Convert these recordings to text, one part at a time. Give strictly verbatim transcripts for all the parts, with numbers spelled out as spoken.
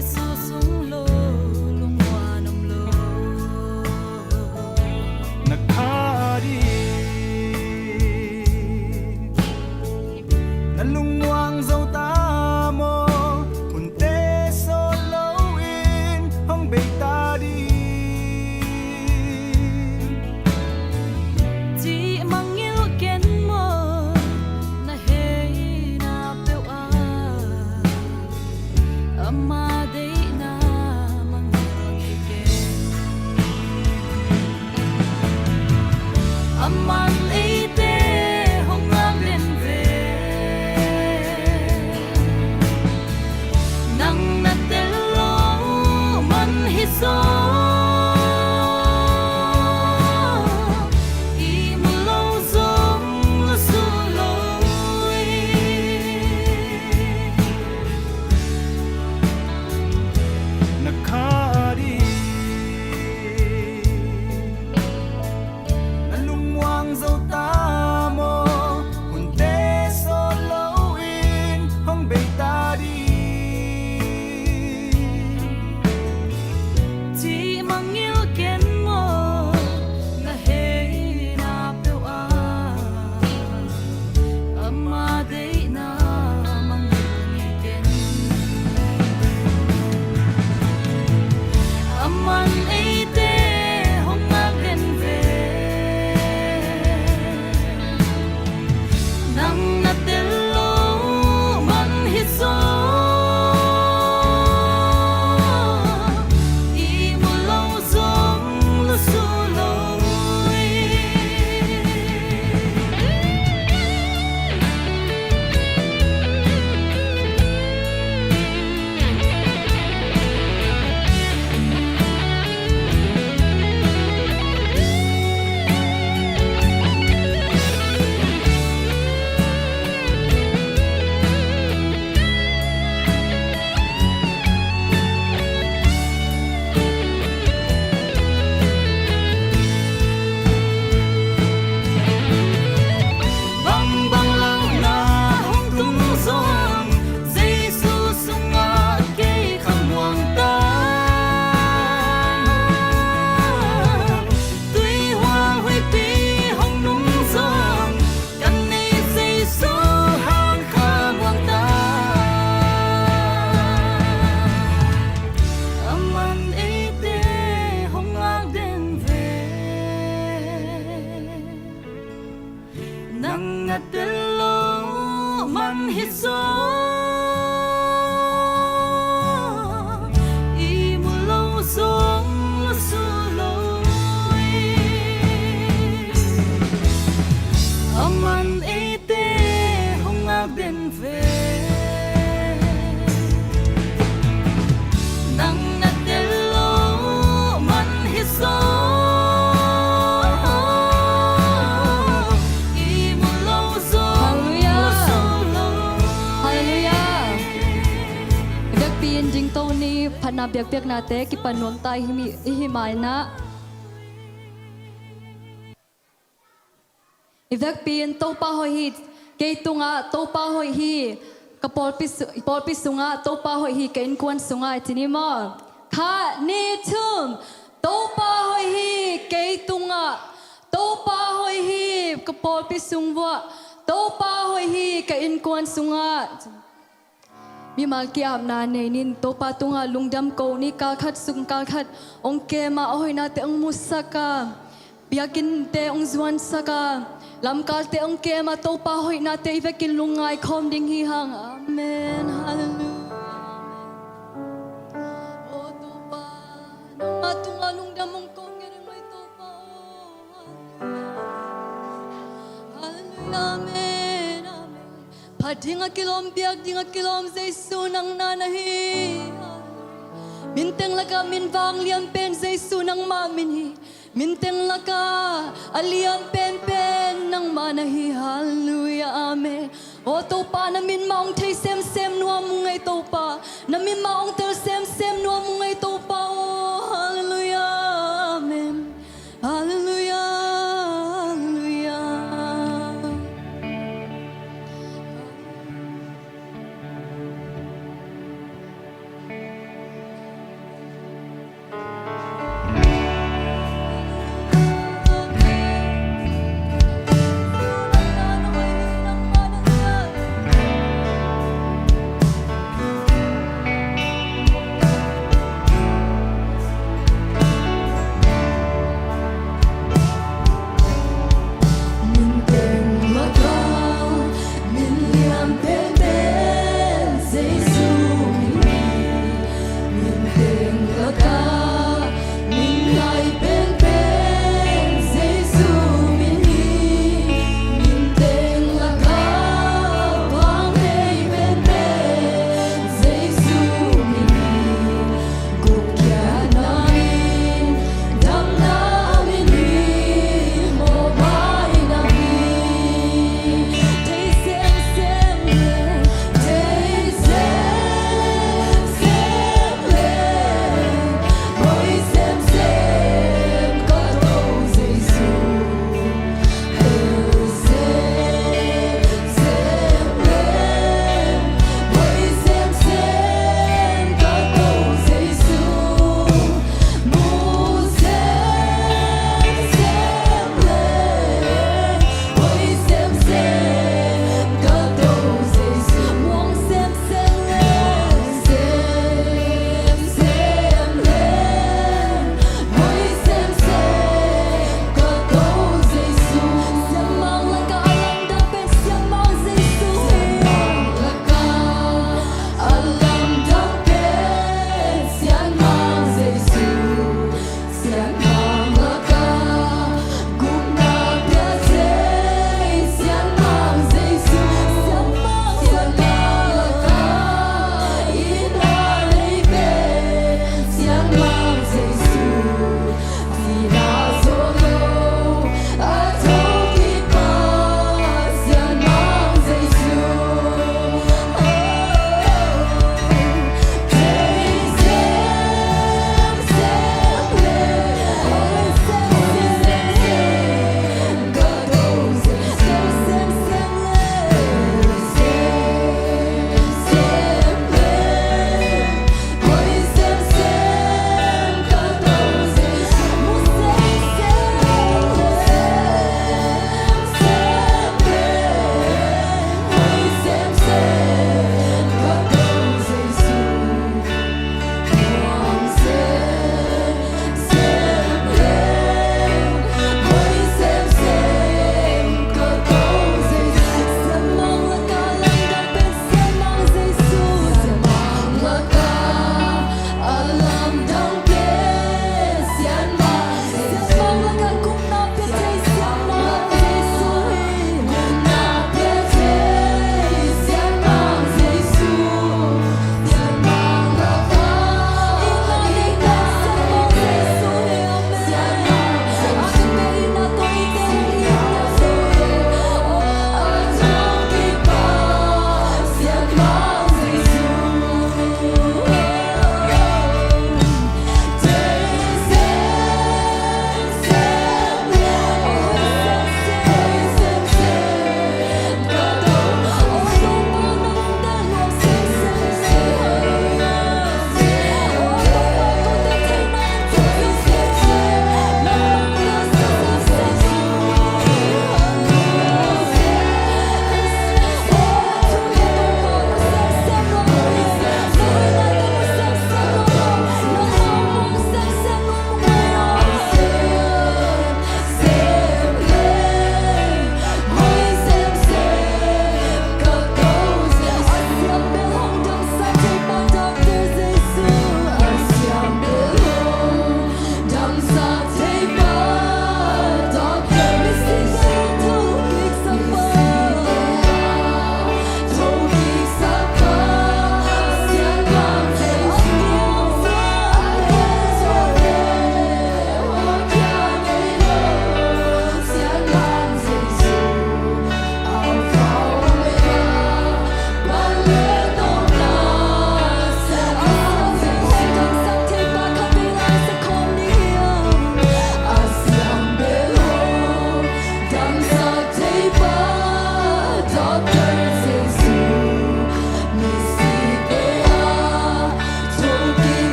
Jesu sung lo lungmuan om lo. Na kha ding na lungmuang zo ta maw? Hunte sawt loin hong bei ta ding. Cih mangngilh ken maw? Na heina peuh ah ama deihna mangngilh ngei ken. Aman eite hong ngak den ve. Nang na tel lo man hi zaw, ihmu lo zong lusu lo hi. Na kha ding na lungmuang zo ta maw? Hunte sawt loin hong bei ta ding. Cih mangngilh ken maw? Na heina peuh ah ama deihna mangngilh ngei ken. Aman eite hong ngak den ve. Nang na tel lo man hi zaw, ihmu lo zong lusu lo hi. Bangbang lohna hong tung zong, Jesu sungah kei khamuang ta. Tuihual huihpi hong nung zong, ka neih Jesu hang khamuang ta. Aman eite hong ngak den ve. Nang na tel lo man hi zaw, ihmu lo zong lusu lo hi. Aman eite hong ngak den ve. Nang na tel lo man hi zaw, ihmu lo zong lusu lo hi. Halleluiah. Halleluiah. I vekpi in dingto ni, phatna biakpiaknate kipan nuam ta i hi, i hi mai na. I vekpi in Topa hoih hi, kei tungah Topa hoih hi, ka pawlpi su-, pawlpi sungah Topa hoih hi, ka innkuan sungah, i ci ni maw? Khat, nih, thum. Topa hoih hi kei tungah, Topa hoih hi ka pawlpi sung vuah, Topa hoih hi ka innkuan sungah. Mimal ki-apna nei nin, Topa tungah lungdam ko ni. Kalkhat sung kalkhat hong kem a, a hoihnate hong musak a, biakinnte hong zuansak a, lamkalte hong kem a, Topa hoihnate i vekin lungngai khawm ding hi hang. Amen. Halleluiah. Amen. O Topa, nangmah tungah lungdam hong ko ngen ing oi Topa aw. Halleluiah. Halleluiah. Amen. Amen. Phat ding a kilawm, biak ding a kilawm, Jesu nang na na hi. Min teng lakah min vanglian pen Jesu nangmah min hi. Min teng lakah a lian penpen nangmah na hi. Halleluiah. Amen. Aw Topa, na min mah hong thei semsem nuam ung ei Topa. Na min mah hong tel semsem nuam ung ei Topa aw. Halleluiah. Amen. Halleluiah. Halleluiah.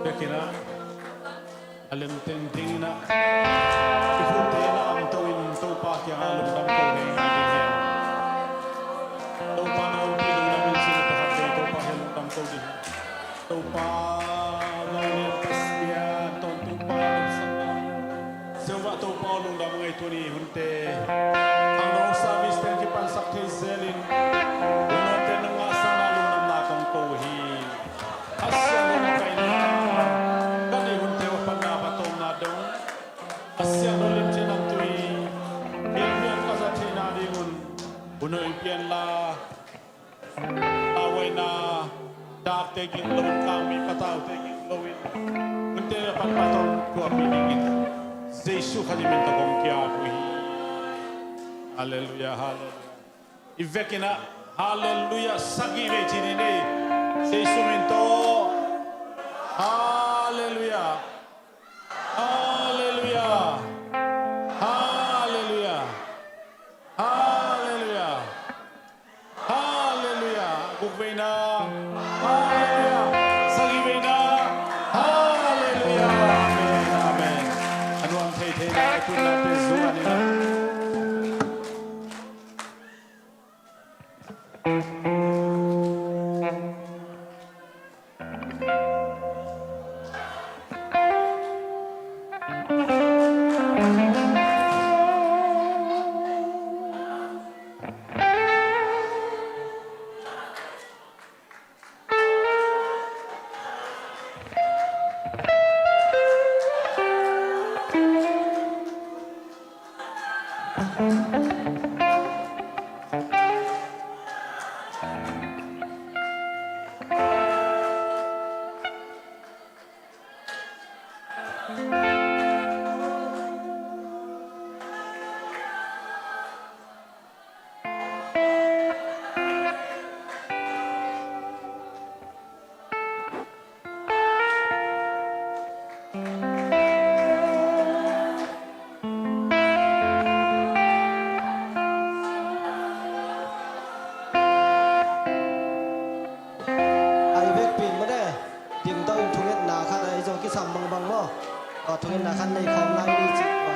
Biakinn ah a lem teng dingin ah i khute lamto in Topa kiangah lungdam ko hi ngai ding hi. Topa na hong pi lungdam in cih na takhat vei Topa kiang lungdam ko ding hi. Topa, Lawlian Pasian, Tawntung Pa, Lungdam Siangtho Topa lungdam ngei tuni hunte. Khangno service teng kipansak thei zelin, hunnote nong ngahsakna lungdamna kong ko hi. A siang hun kaina ka deih hunte uh panna patawmna dong, a siang hun limci namtui pianpian ka za theihna ding hun, hun hoih pianla a huaina dakte gik loin, kangmi pataute gik loin, hunte a pan patawm tuahpih dingin Jesu Khazih min tawh kong kiat uh hi. Halleluiah, halleluiah. I vekin ah halleluiah sagih vei ci ni nei. Jesu min tawh. Halleluiah. Halleluiah. Halleluiah. Halleluiah. Halleluiah. Guk veina. Halleluiah. Sagih veina. Halleluiah. Amen. Amen. A nuam thei thei na a tunna te zuan in ah. Ai vekpi mawle, dingto in thungetna khat a i zong kisam bangbang maw? Aw, thungetna khat nei khawm lai ni cih maw?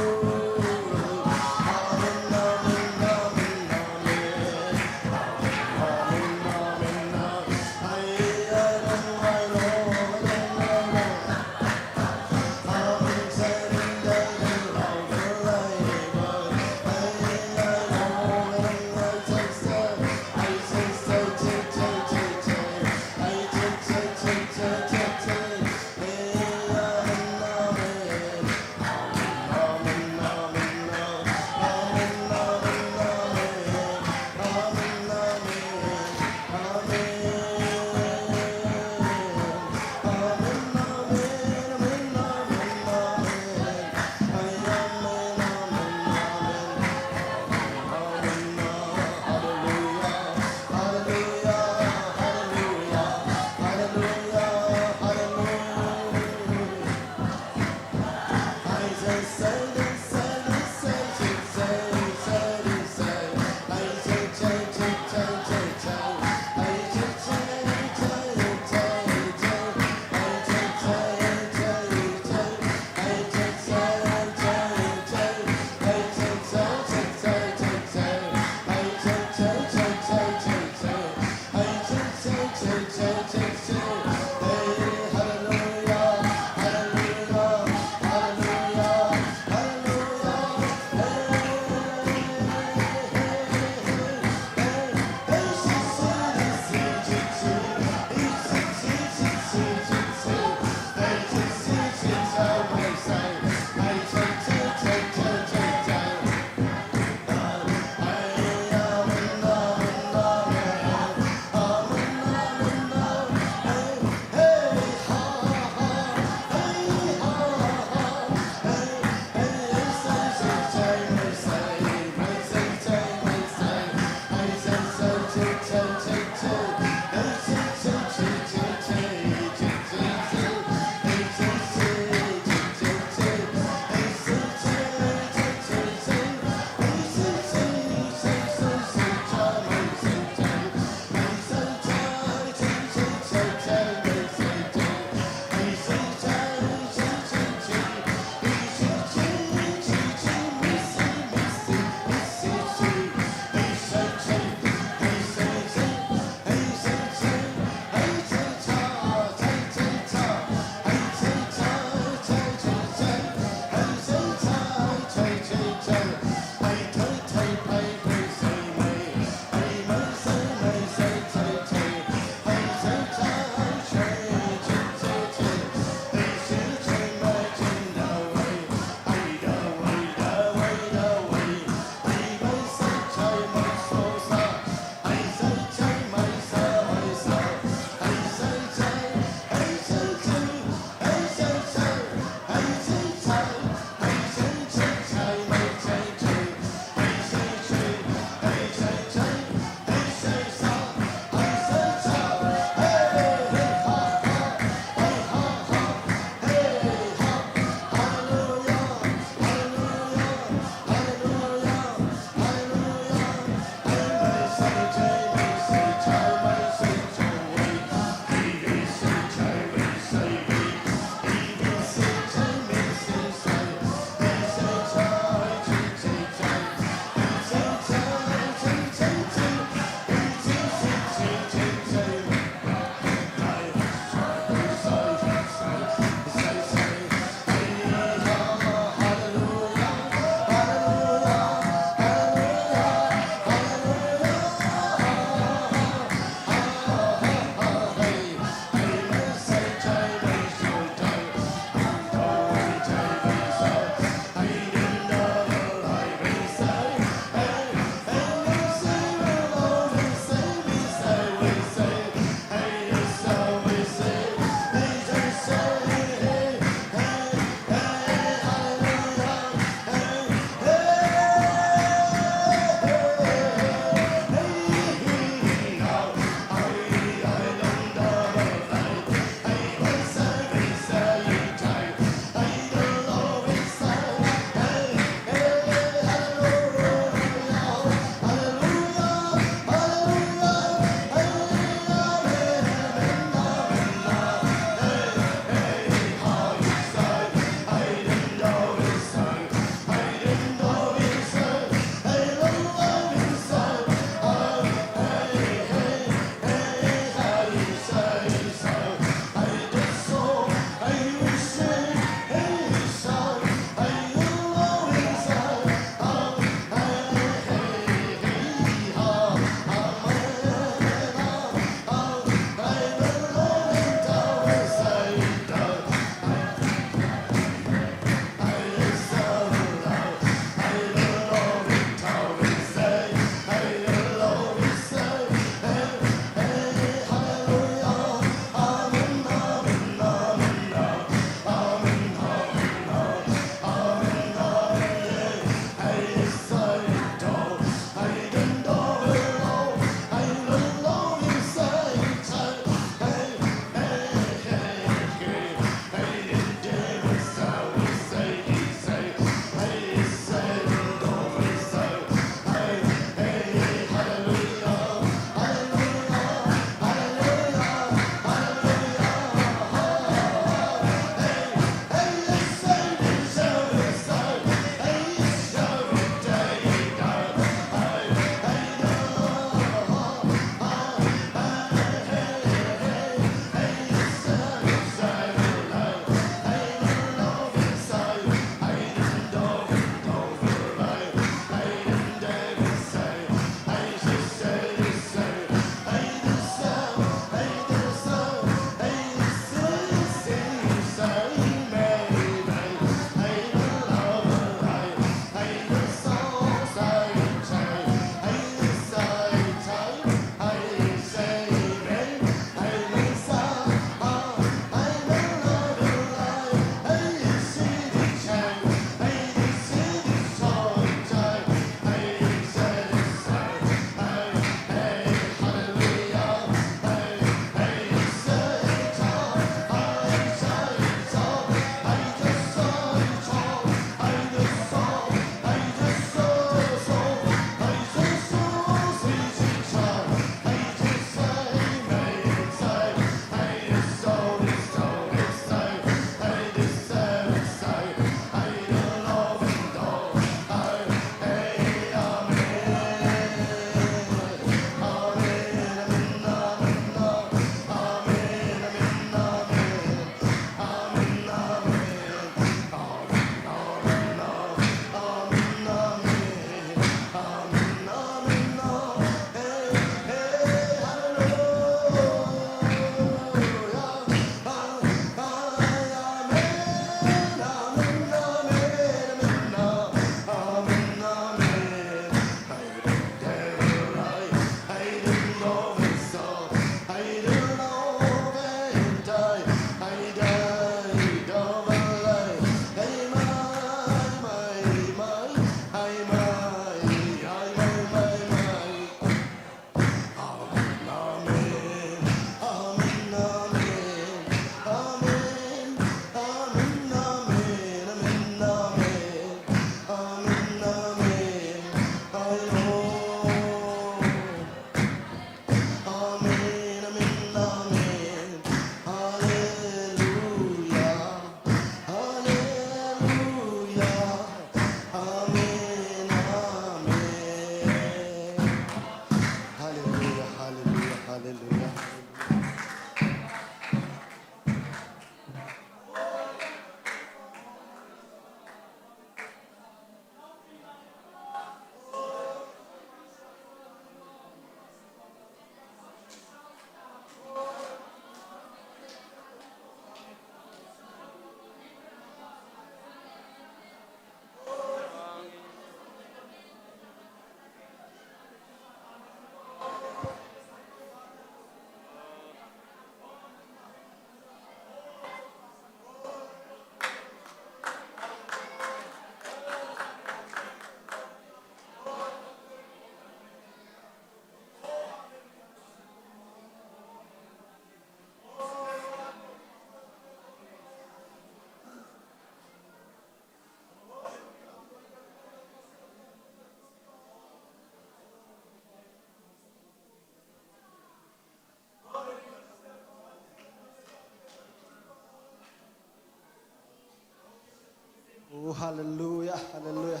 Halleluia, halleluia.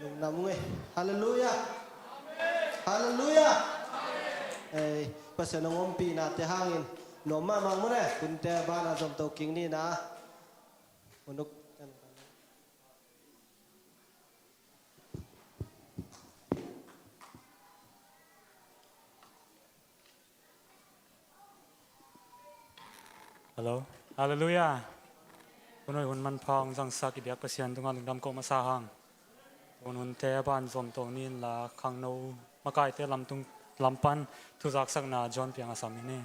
Lungdam ung ei. Halleluia. Halleluia. Ei, Pasian hong ompihnate hangin nuam mahmah ung ei. Hunte banah zom to kik ni na. Hun uk. Hello. Halleluia. Hun hoih hun manpha hong zangsak i biak Pasian tungah lungdam ko masa hang. Hun hunte a ban zom to ni inla khangno makaite lamtung lam pan thuzaksakna John Piang a sam hi ni.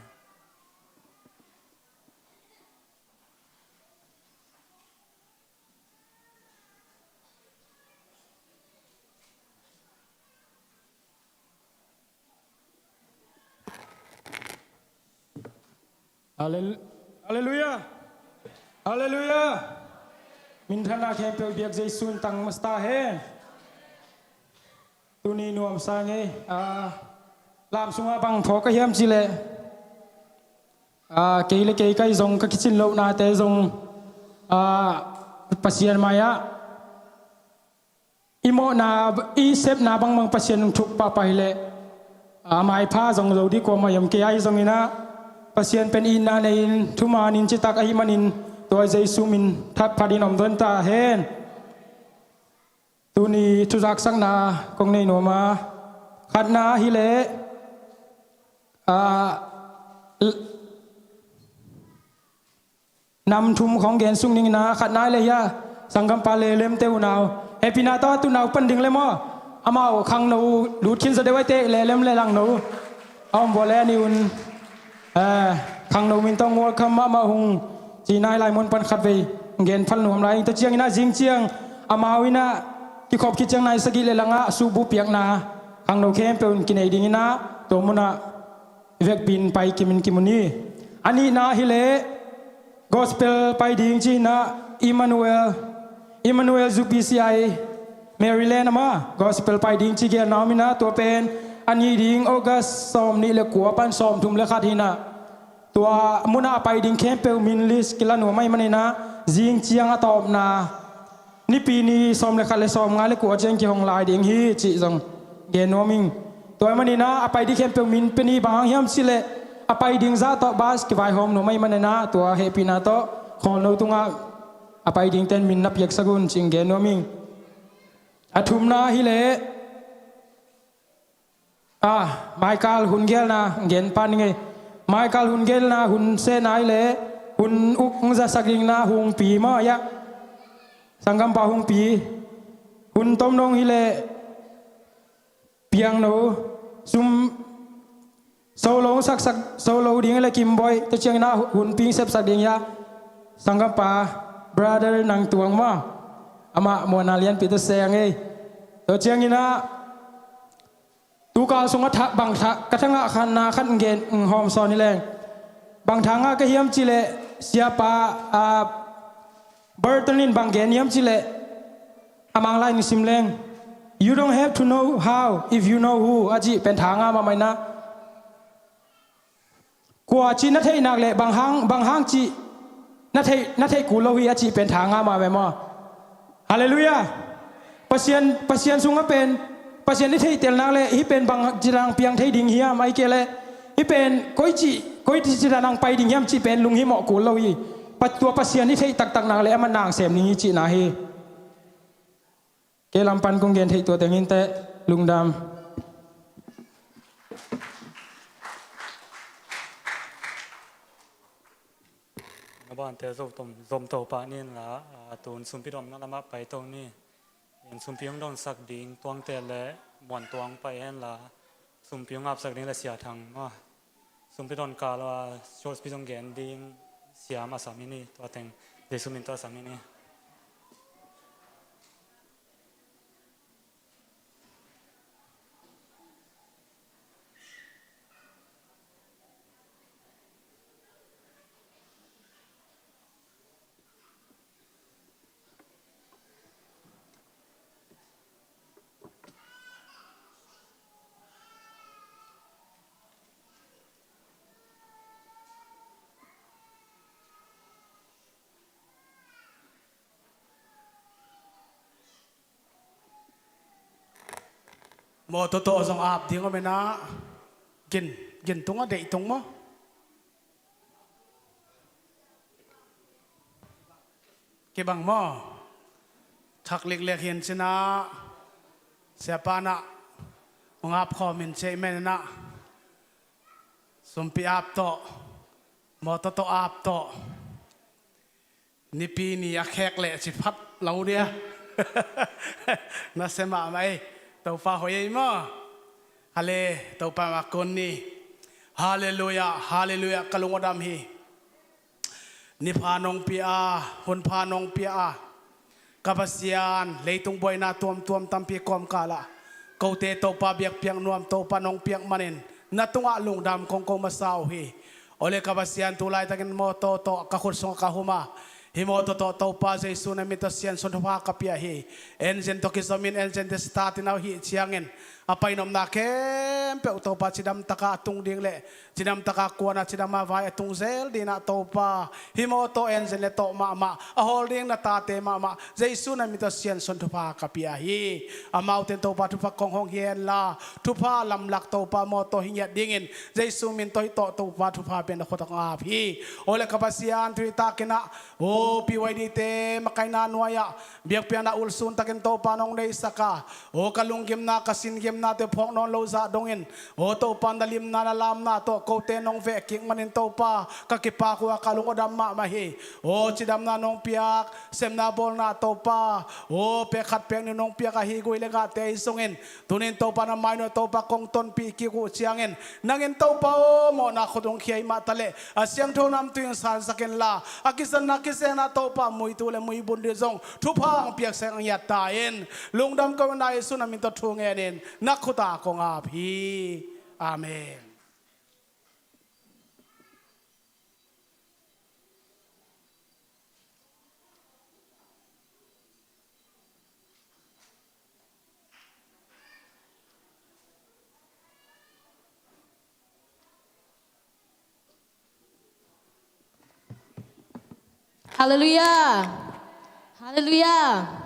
Hallel-, Halleluia. Halleluia. Minthanna khempeuh biak Jesu in tang masa ta hen. Tuni nuamsa ngei, ah, lam sungah bang phawk ka hiam cih leh, ah, kei le kei kai zong ka kicin lohnate zong, ah, Pasian mai-ah i mawhna, i sepna bangbang Pasian hong thuk pahpah hileh, a maipha zong zo dih kuamah i om kei ahi zonginah, Pasian pen itna nei-in thumanin citak ahih manin tua Jesu min that phatin om don ta hen. Tuni thuzaksakna kong nei nuam a, khatna hileh, a, l-, nam thum khong gen suk ning inah, khatna hileh hia, sanggampa Lelemte unau, hehpihna tawh tu nau pan ding le maw, amau khangno lut khin zaw deuh aite, Lelem le Langno a om vua le a nih un, eh, khangno min tawh welcome mahmah ung ci-in a, hih lai mun pan khatvei gen phal nuam lai ing. Tua cianginah zing ciang amau inah kikhop khit ciang nai sagih le langah suhbuh piakna khangno khempeuh in kinei dinginah tua munah i vekpi-in pai kimin kimu ni. A nihna hileh gospel pai ding ci-inah Emmanuel, Emmanuel U P C I Maryland amah gospel pai ding ci gelna om inah, tua pen a nih ding August sawm nih le kua pan sawm thum le khat hinah. Tua munah a pai ding khempeuh min list kila nuam ahih maninah zing ciang a tawpna Nipi ni sawm le khat le sawm nga le kua ciang kihong lai ding hi cih zong gen nuam ing. Tua ahih maninah a pai ding khempeuh min pia ni, bang hang hiam cih leh a pai ding zah tawh bus kivaihawm nuam ahih maninah tua hehpihna tawh khawlno tungah a pai dingte in min na piaksak un cih gen nuam ing. A thumna hileh, ah, Michael hun gelna gen pan ning ei. Michael hun gelna hun sehna hileh hun uk hong zasak dingna Hungpi maw, ya. Sanggampa Hungpi. Hun tom dong hileh Piangno. Sum solo hong saksak solo ding hileh Kimboih. Tua cianginah Hunpi hong sepsak ding, ya. Sanggampa brother Nang Tuang maw. Amah muanna lianpi tawh seng ei. Tua cianginah tukal sungah tha, bang tha, ka tha ngah khatna khat gen, hawm sawn hi leng. Bang tha ngah ka hiam cih leh, siapa, ah, Burton in bang gen hiam cih leh, a Mang lai in sim leng. "You don't have to know how, if you know who," a cih pen tha ngah mahmah inah. Kua cih na theih nak leh bang hang, bang hang cih na theih, na theih kul lo hi a cih pen tha ngah mah ve maw. Halleluiah. Pasian, Pasian sungah pen, Pasian i theihtel nak leh hih pen bangci dan piang thei ding hiam, ahih kei leh hih pen koici, koici dan pai ding hiam cih pen lunghimawh kul lo hi. Pa, tua Pasian i theih taktak nak leh amah na sem ding hi cihna hi. Kei lam pan kong gen theih tua teng hi inteh. Lungdam. Na bante zom to, zom to pah ni inla, a, tun sumpi dawmna lamah pai to ni. In sumpi hong dawnsak ding tuangte le Muantuang pai henla, sumpi hong apsak ding le Sia Thang, a, sumpi dawn kal a, George pi zong gen ding siam a sam hi ni, tua teng Jesu min tawh a sam hi ni. Mawtaw tawh zong ap ding om inah, gin, gin tung a deih tung maw? Kibang maw? Thak liklek hin cinah, siapa nah hong ap khawm in cei men inah, sumpi ap tawh, mawtaw tawh ap tawh. Nipi ni a khek leh ci phat lo dia. Na se mahmah ei. Topa hoih ei maw? Hale, Topa mah kun ni. Halleluiah, halleluiah, ka lung a dam hi. Ni pha nong pia a, hun pha nong pia a, ka Pasian, leitung buaina tuamtuam tampi kawmkal ah kote Topa biakpiak nuam Topa nong piak manin na tungah lungdam kong ko masa uh hi. Awle ka Pasian, tu laitakin mawtaw tawh ka khut sungah ka hum a, hih mawtaw tawh Topa Jesu na min tawh Siangsawn thupha ka pia hi. Engine tawh kizomin engine te start in a hih ciangin a painopna khempeuh Topa cidam taka a tung ding le cidam taka kuana cidam a vai a tung zel dinah Topa, hih mawtaw engine le tawh mahmah a hawl ding na tate mahmah Jesu na min tawh Siangsawn thupha ka pia hi. Amaute in Topa thupha kong hong hi henla, thupha lamlak Topa mawtaw hi ngiat dingin Jesu min tawh hih tawh Topa thupha pian na khut ah kong ap hi. Awle ka Pasian, tu hi takinah, aw, P Y D te makaihna nuai-ah biakpiakna ulsun takin Topa nong neisak a, aw, ka lunggimna, ka singimnate phawk nawn lo zah dongin, aw Topa, na limna, na lamna tawh kote nong veh kik manin Topa, ka kipak uh a, ka lung a dam mahmah hi. Aw, cidamna nong piak, sepna bawlna Topa, aw, pek khat pek nih nong piak a, hi gui le gahte ahi zongin, tunin Topa na mai nuai Topa kong tonpih kik uh ciangin, nangin Topa aw, mawhna khut hong khia hi mah taleh a siangtho namtui in sansak inla, a kizanna kizengna Topa muitu le muibun dih zong thupha hong piak seng a ngiat ta in. Lungdam ko inah Jesu na min tawh thu ngenin na khut ah kong ap hi. Amen. Halleluiah. Halleluiah.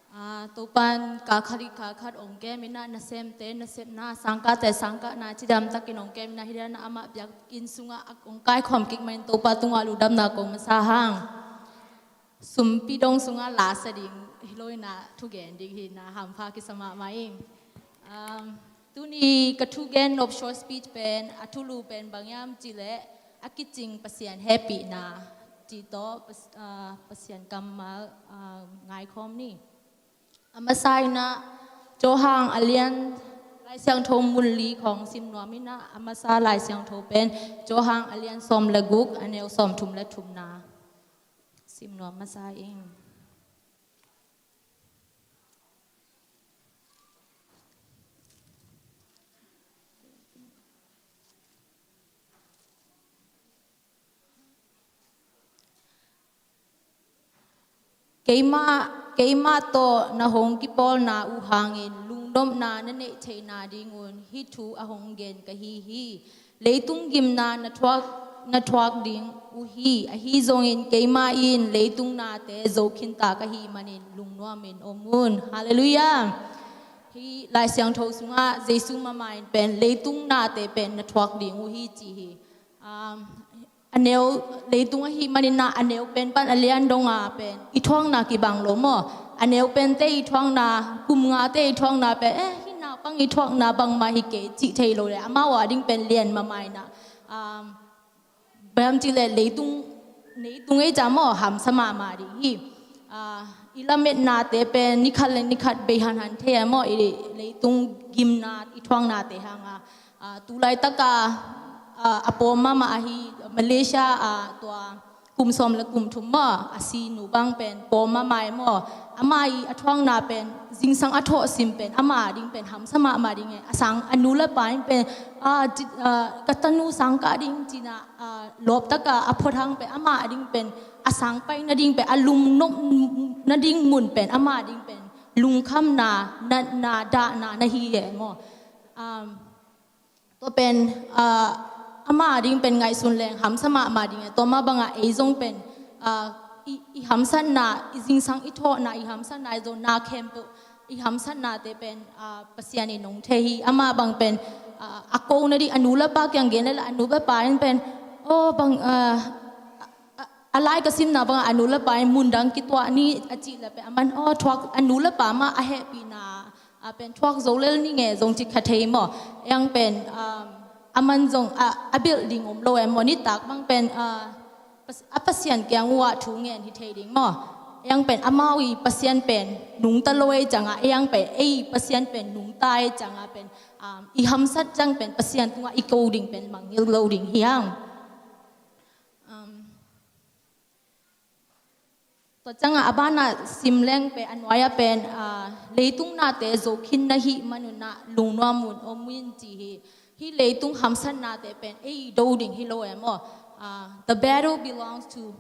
Ah, Topan kal khat i kal khat ong kem inah, nasemte nasepna, sangkahte sangkahna cidam takin ong kem inah, hi dana amah biakinn sungah a ong kaikhawm kik manin Topa tungah lungdamna kong masa hang. Sumpi dong sungah lasa ding hi lo inah, thugen ding hi inah, hampha kisa mahmah ing. Um, tuni ka thugen nop short speech pen a thulu pen bang hiam cih leh, a kicing Pasian hehpihna cih tawh Pas-, ah, Pasian kammal, ah, ngaikhawm ni. A masa inah Johan a lian, Lai Siangtho mun li khawng sim nuam inah, a masa Lai Siangtho pen Johan a lian sawm le guk, a neu sawm thum le thumna sim nuam masa ing. Keimah, keimah tawh na hong kipawlna uh hangin lungnopna na neih theihna dingun hih thu a hong gen ka hi hi. Leitung gimna na thuak, na thuak ding uh hi. Ahi zongin keimah in leitung nate zo khinta ka hih manin lungnuamin om un. Halleluiah. Hih Lai Siangtho sungah Jesu mahmah in pen leitung nate pen na thuak ding uh hi ci hi. Um, a neu, leitung ahih manin ah a neu pen pan a lian dong a pen i thuakna kibang lo maw? A neu pente i thuakna, kum ngate i thuakna pen, eh, hih naupang i thuakna bangmah hi kei cih thei lo le, amau a ding pen lian mahmah inah. Um, bang hiam cih leh leitung, leitung ei ca maw, hamsa mahmah ding hi. Ah, i lametnate pen ni khat le ni khat bei hanhan thei a maw, i leitung gimna i thuaknate hang a. Ah, tu laitaka, ah, a pawm mahmah ahi Malaysia, ah, tua kum sawm le kum thum maw, a sinu bang pen pawm mahmah e maw. Amah i a thuakna pen, zingsang a thawhsim pen, amah a ding pen hamsa mahmah ding e. A sang, a nu le pa in pen, ah, ci-, ah, ka tanu sang kah ding ci-in ah, ah, lawptaka a phot hang pen, amah a ding pen, a sang pai nading pen, a lungnop nading mun pen, amah a ding pen lungkhamna, natna, dahna na hi e maw. Um, Tua pen, ah, amah a ding pen ngaihsun leng hamsa mahmah ding e. Tua mah bangah ei zong pen, ah, i, i hamsatna, i zingsang i thawhna, i hamsatna i zong na khempeuh, I hamsatnate pen, ah, Pasian in hong thei hi. Amah bang pen, ah, a kona ding, a nu le pa kiang gen le la, a nu le pa in pen, oh, bang, ah, a, a, a lai ka simna bang a nu le pa in mundang kituah ni a cih le pen, aman, oh, thuak, a nu le pa mah a hehpihna, ah, pen thuak zo lel ni nge zong ci kha thei maw. Ei ang pen, um, aman zong, ah, a belh ding om lo e maw, nitak bang pen, ah, Pas-, a Pasian kiang uh ah thu ngen hi thei ding maw. Ei ang pen amau i Pasian pen nungta lo ei ciangah, ei ang pen ei Pasian pen nungta ei ciangah pen, um, i hamsat ciang pen Pasian tungah i ko ding pen mangngilh lo ding hi hang. Um, tua ciangah a banah sim leng pen a nuai-ah pen, ah, leitung nate zo khin na hih manun ah lungnuam un om un ci hi. Hih leitung hamsatnate pen ei do ding hi lo e maw. Ah, the battle belongs to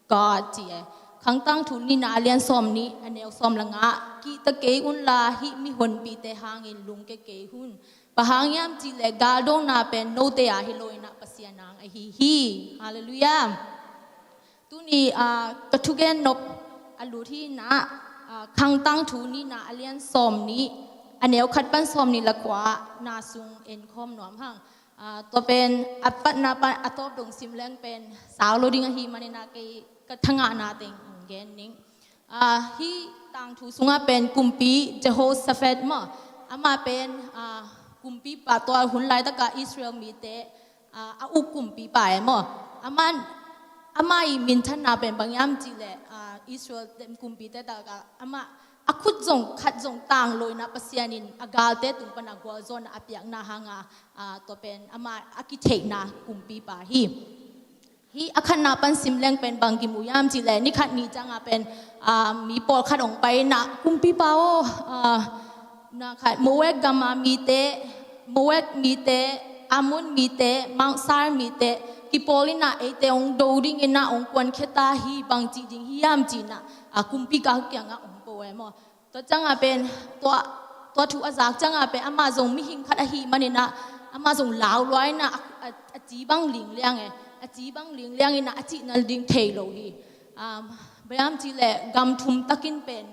God ci e. Khangtang thu nihna a lian sawm nih a neu sawm le nga ah, kihta kei un la hih mihonpite hangin lungke kei un. Bang hang hiam cih leh galdona pen note a hi lo in ah Pasian a ahi hi. Halleluiah. Tuni, ah, ka thugen nop a lut hi in ah, ah, Khangtang thu nihna a lian sawm nih a neu khat pan sawm nih le kua na sung en khawm nuam hang. Ah, tua pen a patna pan a tawp dong sim leng pen sau lo ding ahih manin ah kei ka thangahna teng hong gen ning. Ah, hih tangthu sungah pen kumpi Jehoshaphat maw, amah pen, ah, kumpipa, tua hun laitakah Israel mite, ah, a uk kumpipa e maw. Amah, amah i minthanna pen bang hiam cih leh, ah, Israel kumpite takah amah a khut zong khat zong tang lo in ah Pasian in a galte tung pan a gualzawhna a piakna hangah, ah, tua pen amah a kitheihna kumpipa hi. Hih a khatna pan sim leng pen bang kimu hiam cih leh ni khat ni ciangah pen, ah, mi pawlkhat hong pai in ah kumpipa aw, ah, na khat Moab gam a mite, Moab mite, Ammon mite, Mount Seir mite kipawl in ah eite hong do ding in ah hong kuankhia ta hi, bang ci ding hiam ci in ah, ah, kumpipa kiangah hong ko e maw. Tua ciangah pen, tua, tua thu a zak ciangah pen amah zong mihing khat ahih manin ah, amah zong laulua in ah, a, a, a ci bang lingliang e, a ci bang lingliang in ah a cihna ding thei lo hi. Um, bang hiam cih leh gam thum takin pen,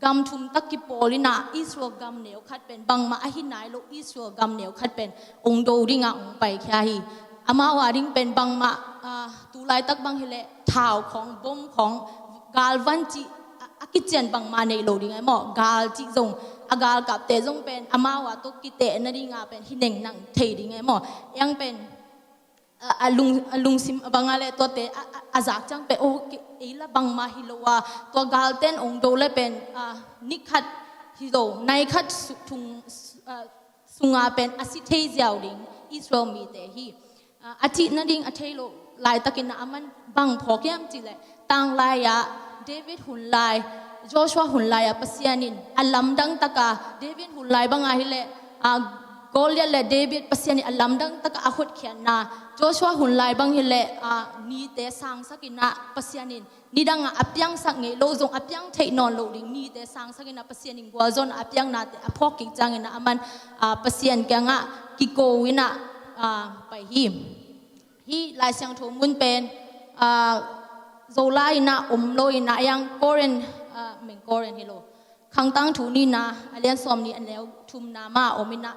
gam thum tak kipawl in ah Israel gam neu khat pen, bangmah ahi nai lo Israel gam neu khat pen hong do ding ah hong paikhia hi. Amau a ding pen bangmah, ah, tu laitak bang hi leh thau khawng, bom khawng, galvan cih a, a kician bangmah nei lo ding e maw. Gal cih zong, a galkapte zong pen amau a tawh kiteh nading a pen hi neng nang thei ding e maw. Ei ang pen, a, a lung, a lungsim a bang a leh tuate a, a, a zak ciang pen, oh, kei, ei la bangmah hi lo a, tua galten hong do leh pen, ah, ni khat hi lo, nai khat su-, thung, su-, ah, sunga pen a si thei ziau ding Israel mite hi. Ah, a cih nading a thei lo laitakin ah aman bang phawk hiam cih leh, tanglai ah David hun lai, Joshua hun lai ah Pasian in a lamdang taka, David hun lai bang a hi leh, ah, Goliath le David Pasian in a lamdang taka a hotkhiatna, Joshua hun lai bang hi leh, ah, nite sangsak in ah Pasian in nidang ah a piangsak ngei lo zong a piang theih nawn lo ding nite sangsak in ah Pasian in gualzawhna a piaknate a phawk kik ciangin ah aman, ah, Pasian kiangah kiko in ah, ah, pai hi. Hih Lai Siangtho mun pen, ah, Zolai in ah om lo in ah, ei ang Korin, ah, meng Korin hi lo. Khangtang thu nihna a lian sawm nih a neu thumna mah om in ah,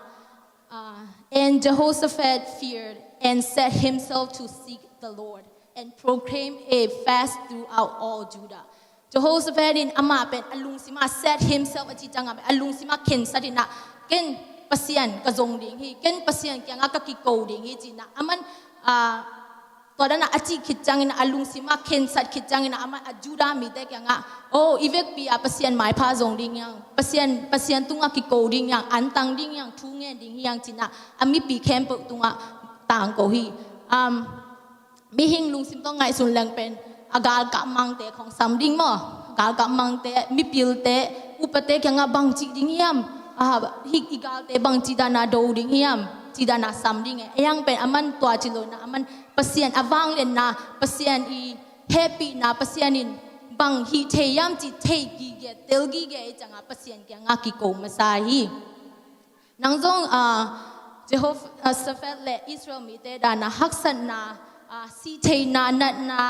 ah, and Jehoshaphat feared and set himself to seek the Lord and proclaim a fast throughout all Judah. Jehoshaphat in amah pen a lungsim ah set himself a cih ciangah a lungsim ah khensat in ah, ken Pasian ka zong ding hi, ken Pasian kiangah ka kiko ding hi ci in ah aman, ah, tua dan ah a cih khit ciangin ah a lungsim ah khensat khit ciangin ah aman a Judah mite kiangah, oh, i vekpi ah Pasian maipha zong ding hi hang, Pasian, Pasian tungah kiko ding hi hang, antang ding hi hang, thu ngen ding hi hang ci in ah a mipi khempeuh tungah tangko hi. Um, mihing lungsim tawh ngaihsun leng pen a galkap mangte khawng sam ding maw. Galkap mangte, mipilte, upate kiangah bang cih ding hiam? Ah, hih i galte bang cih dan a do ding hiam? Cih dan a sam ding e. Ei ang pen aman tua ci lo in ah aman Pasian a vangliatna, Pasian i hehpihna, Pasian in bang hih thei hiam cih thei gige, tel gige i ciangah Pasian kiangah kiko masa hi. Nang zong, ah, Jehoshaphat le Israel mite dan a haksatna, ah, sihtheihna, natna,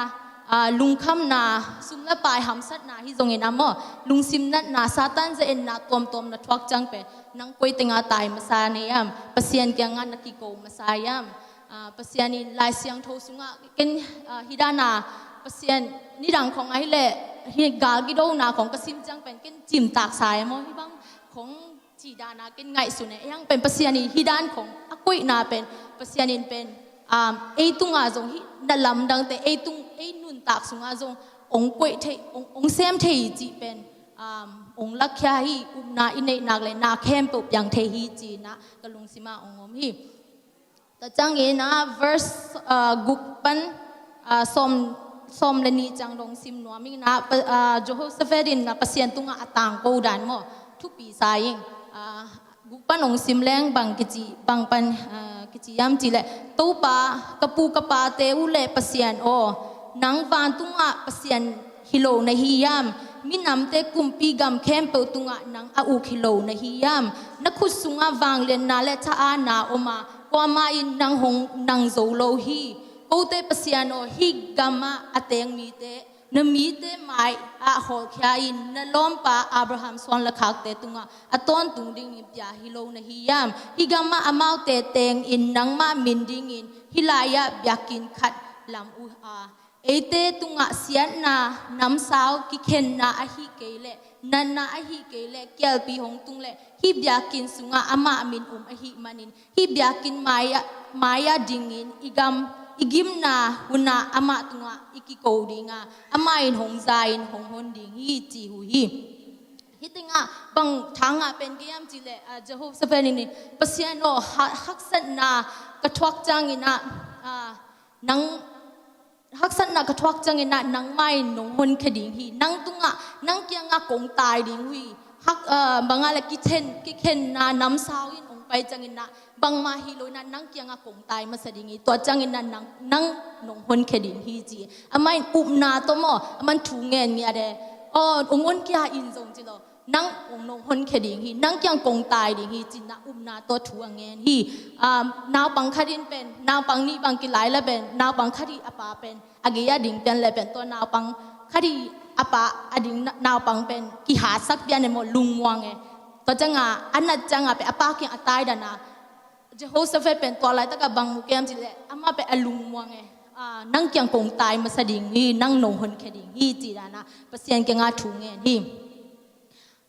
Aa, lungkhamna, sum le pai hamsatna hi zongin a maw, lungsim natna, Satan za-etna tuamtuam na thuak ciang pen nang koi tengah tai masa na hiam? Pasian kiangah na kiko masa hiam? Aa, Pasian in Lai Siangtho sungah ken, aa, hih dana Pasian nidang khong ahih leh hih gal kidona khong ka sim ciang pen ken cimtak sa e maw, hih bang khong cih dana ken ngaihsun e. Hiang pen Pasian in hih dan khong a koihna pen Pasian in pen, um, ei tunga zong hih na lamdangte, ei tung, ei nuntak sunga zong ong koih thei, ong, ong sem thei hi cih pen, um, ong lakkhia hi. Upna i neih nak le na khempeuh piang thei hi cih na ka lungsim ah ong om hi. Tua ciangin ah verse, ah, guk pan, ah, sawm, sawm le nih ciang dong sim nuam ing ah, pa, ah, Jehoshaphat in ah Pasian tungah a tangko dan maw, thupi sa ing. Ah, guk pan ong sim leng bang kici, bang pan, ah, kici hiam cih leh, Topa, ka pu ka pate uh le Pasian aw, nang vantungah Pasian hi lo na hi hiam? Minamte kumpi gam khempeuh tungah nang a uk hi lo na hi hiam? Na khut sungah vangliatna le tha-ana om a, kuamah in nang hong nang zo lo hi. Kote Pasian aw, hih gamah a teng mite, na mite mai-ah hawlkhia in, na lawmpa Abraham suan lakhakte tungah a tawntung dingin pia hi lo na hi hiam? Hih gamah amaute tengin nangmah min dingin hih lai-ah biakinn khat lam uh a, eite tungah siatna, namsau, kikhenna ahih kei leh, natna ahih kei leh, kialpi hong tung leh, hih biakinn sungah amah min um ahih manin, hih biakinn mai-ah, mai-ah dingin i gam, i gimna hunah amah tungah i kiko ding a, amah in hong za in hong hon ding hi, ci uh hi. Hih tengah bang tha ngah pen kei hiam cih leh, ah, Jehoshaphat in, Pasian aw, ha-, haksatna ka thuak ciangin ah, ah, nang haksatna ka thuak ciangin ah nangmah in nong honkhia ding hi. Nang tungah, nang kiangah kong tai ding uh hi. Hak, ah, bangah le kithen, kikhenna namsau in ong pai ciangin ah bangmah hi lo in ah nang kiangah kong tai masa ding hi. Tua ciangin ah nang, nang nong honkhia ding hi, ci. Amah in upna tawh maw, amah in thu ngen ngiat e. Aw, ong honkhia in zong ci lo, nang ong nong honkhia ding hi, nang kiang kong tai ding hi, ci-in ah upna tawh thu a ngen hi. Um, naupang khat in pen, naupang nih bang kilai leh pen, naupang khat hi a pa pen, a gei-ah ding pian leh pen, tua naupang khat hi a pa a ding na-, naupang pen kihatsak pian e maw, lungmuang e. Tua ciangah, a nat ciangah pen, a pa kiang a tai dan a, Jehoshaphat pen tua laitakah bang mu hiam cih leh, amah pen a lungmuang e. Ah, nang kiang kong tai masa ding hi, nang nong honkhia ding hi, ci dan a Pasian kiangah thu ngen hi.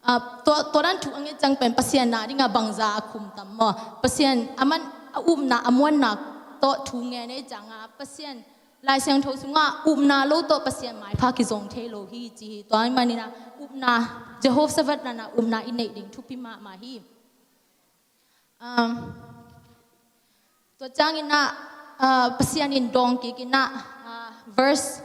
Ah, tua, tua dan thu a nget ciang pen Pasian na dingah bangza a khum tam maw? Pasian, amah in a upna, a muanna tawh thu ngen e ciangah, Pasian, Lai Siangtho sungah upna lo tawh Pasian maipha kizong thei lo hi, ci hi. Tua ahih manin ah upna, Jehoshaphat dan a upna i neih ding thupi mahmah hi. Um, tua ciangin ah, uh, Pasian in dawng kik in ah, uh, verse,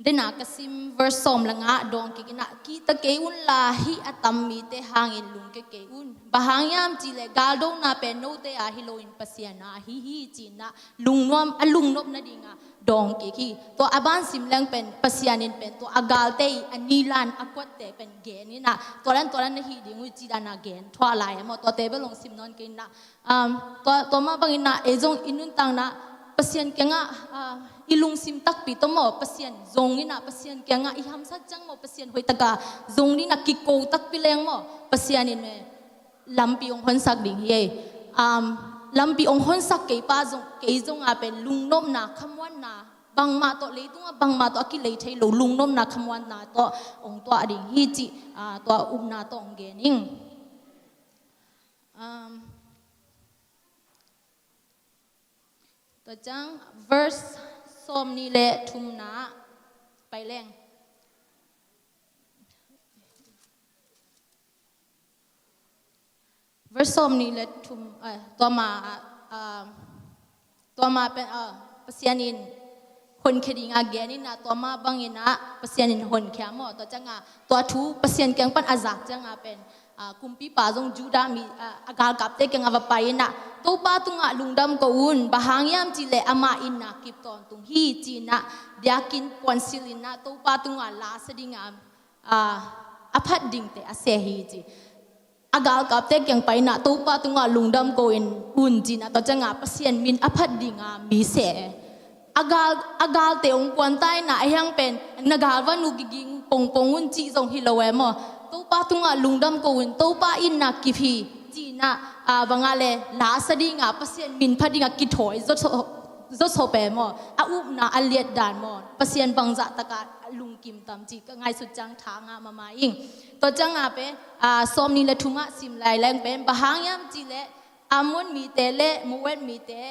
den a ka sim, verse sawm le nga dawng kik in ah, kihta kei un la, hih a tam mite hangin lungkia kei un. Bang hang hiam cih leh galdona pen note a hi lo in Pasian a ahi hi, ci-in ah lungnuam, a lungnop nading a dawng kik hi. Tua a ban sim leng pen Pasian in pen tua a galte i a nilan a kuatte pen gen in ah, tua dan, tua dan na hih ding uh, ci dan a gen thuah lai e maw? Tuate bel ong sim nawn kei in ah, um, tua, tua mah bangin ah ei zong i nuntakna Pasian kiangah, ah, i lungsim takpi tawh maw, Pasian zong in ah, Pasian kiangah i hamsat ciang maw, Pasian hoih takin zong in ah kiko takpi leng maw, Pasian in lampi ong honsak ding hi ei. Um, lampi ong honsak kei pa zong, kei zong a pen lungnopna, khamuanna, bangmah tawh, leitungah bangmah tawh a kilei thei lo lungnopna, khamuanna tawh ong tuah ding hi, cih, ah, tua upna tawh ong gen ing. Um, tua ciang verse sawm nih le thumna pai leng. Verse sawm nih le thum, eh, tua ma, ah, ah, tua ma pen, ah, Pasian in honkhia ding a gen in ah, tua ma bangin ah Pasian in honkhia maw? Tua ciangah, tua thu Pasian kiang pan a zak ciangah pen, ah, kumpipa zong Judah mi, ah, a galkapte kiangah va pai in ah, Topa tungah lungdam ko un, bang hang hiam cih leh amah in na kip tawntung hi, ci-in ah biakinn puansilh in ah Topa tungah la sa ding a, ah, a phat dingte a seh hi, ci. A galkapte kiang pai in ah, Topa tungah lungdam ko in un, ci-in ah, tua ciangah Pasian min a phat ding a mi seh e. a gal, a galte hong kuanta in ah, a hiang pen na galvan uh kiging pongpong un cih zong hi lo e maw. Topa tungah lungdam ko un, Topa in na kip hi, ci-in ah, a, bang a le, la sa ding a, Pasian min pha ding a kithawi zawsop, zawsop e maw. A upna a liat dan maw, Pasian bangzah tak a lungkim tam cih ka ngaihsut ciang tha ngah mahmah ing. Tua ciang a pen, a, sawmnih le thum ah sim lai leng pen, bang hang hiam cih leh, Ammon mite le Moab mite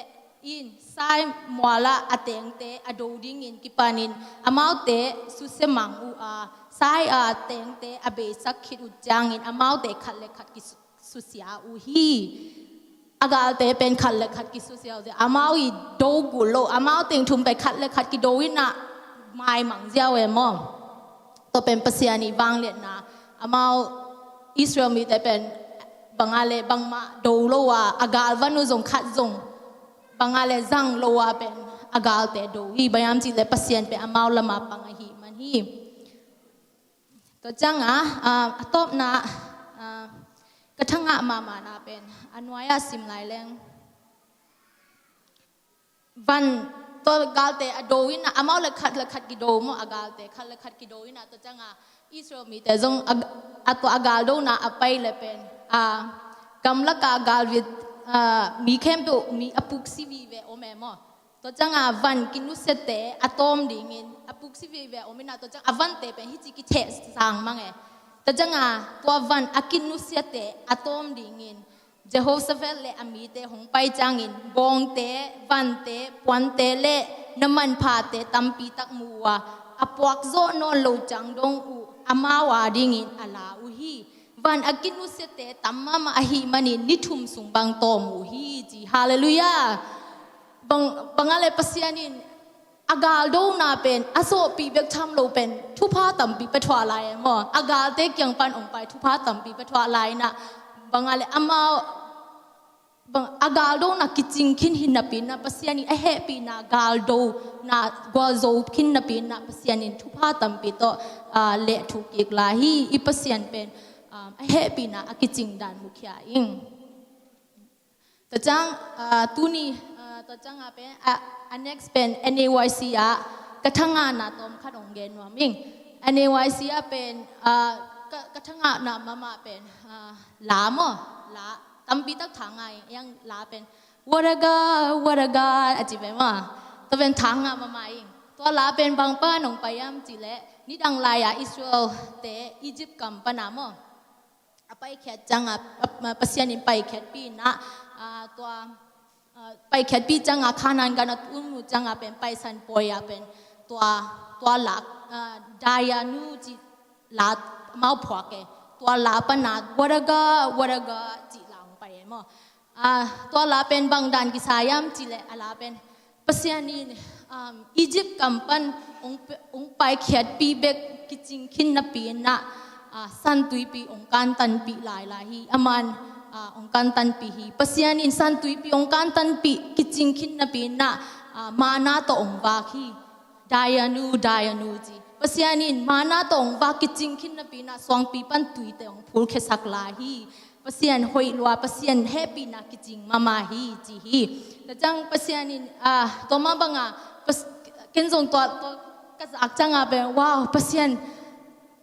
in Seir mual ah a tengte a do dingin kipanin amaute susia mang uh a, Seir a tengte a beisak khit uh ciangin amaute khat le khat kisusia uh hi. A galte pen khat le khat kisusia uh hi. Amau i do gul lo, amau teng thum pen khat le khat kido in ah maimang ziau e maw. Tua pen Pasian i vangliatna, amau Israel mite pen bang a le bangmah do lo a, a galvan uh zong khat zong bang a le zang lo a pen a galte do hi, bang hiam cih leh Pasian pen amau lam a pang ahih man hi. Tua ciang a, a, a tawpna, a, ka thangah mahmahna pen, a nuai ah sim lai leng. Van, tua galte a do in ah, amau le khat le khat kido maw, a galte khat le khat kido in ah, tua ciang a Israel mite zong a, a tua a galdona a pai le pen, a, gamlak a galvit, a, mi khempeuh mi a puksi vive om e maw. Tua ciang a van kinusiate a tawm dingin a puksi vive om in ah, tua ciang a vante pen hih ci kitheh sang mang e. Tua ciang a tua van a kinusiate a tawm dingin Jehoshaphat le a mite hong pai ciangin, bawngte, vante, puante le na manphate tampi tak mu uh a, a puak zawh nawn lo ciang dong uh amau a dingin a la uh hi. Van a kinusiate tam mahmah ahih manin ni thum sung bang tawm uh hi, ci. Halleluiah. Bang, bang a le Pasian in a galdona pen, a sawhpih bek tham lo pen, thupha tampi pia thuah lai e maw. A galte kiang pan hong pai thupha tampi pia thuah lai in ah, bang a le amau, bang, a galdona kicing khin hi napi in ah, Pasian in a hehpihna galdona gualzo khin napi in ah, Pasian in thupha tampi tawh, a, leh thuk kik lai hi. I Pasian pen, a, a hehpihna a kicing dan mukhia ing. Tua ciang, ah, tuni, ah, tua ciang a pen, ah, a next pen, N A Y C ah, ka thangahna tawm khat hong gen nuam ing. N A Y C ah pen, ah, ka, ka thangahna mahmah pen, ah, la maw, la, tampi tak tha ngah ing, yang la pen, "What a God, what a God," a ci pen maw. Tua pen tha ngah mahmah ing. Tua la pen bang pan hong pai hiam cih leh, nidang lai a Israel te Egypt gam pan a maw. A paikhiat ciang a, a, a, Pasian in paikhiatpih in ah, a, tua, a, paikhiatpih ciang a Kanaan gam a tun uh ciang a pen paisan pawi a pen tua, tua la, a, Dayenu cih la amau phuak e. Tua la pan a, "What a God, what a God," cih la hong pai e maw. A, tua la pen bang dan kisa hiam cih leh a la pen Pasian in, um, Egypt gam pan hong, hong paikhiatpih bek kicing khin napi in ah, ah, San Tuipi hong kantanpih lailai hi. Aman, ah, hong kantanpih hi. Pasian in San Tuipi hong kantanpih kicing khin napi in ah, ah, manna tawh hong vak hi. "Dayenu, Dayenu," ci. Pasian in manna tawh hong vak kicing khin napi in ah, suangpi pan tuite hong phulkhiasak lai hi. Pasian hoih lua, Pasian hehpihna kicing mahmah hi, ci hi. Tua ciang Pasian in, ah, tua mah bang a, Pas-, ken zong tua, tua ka zak ciang a pen, wow, Pasian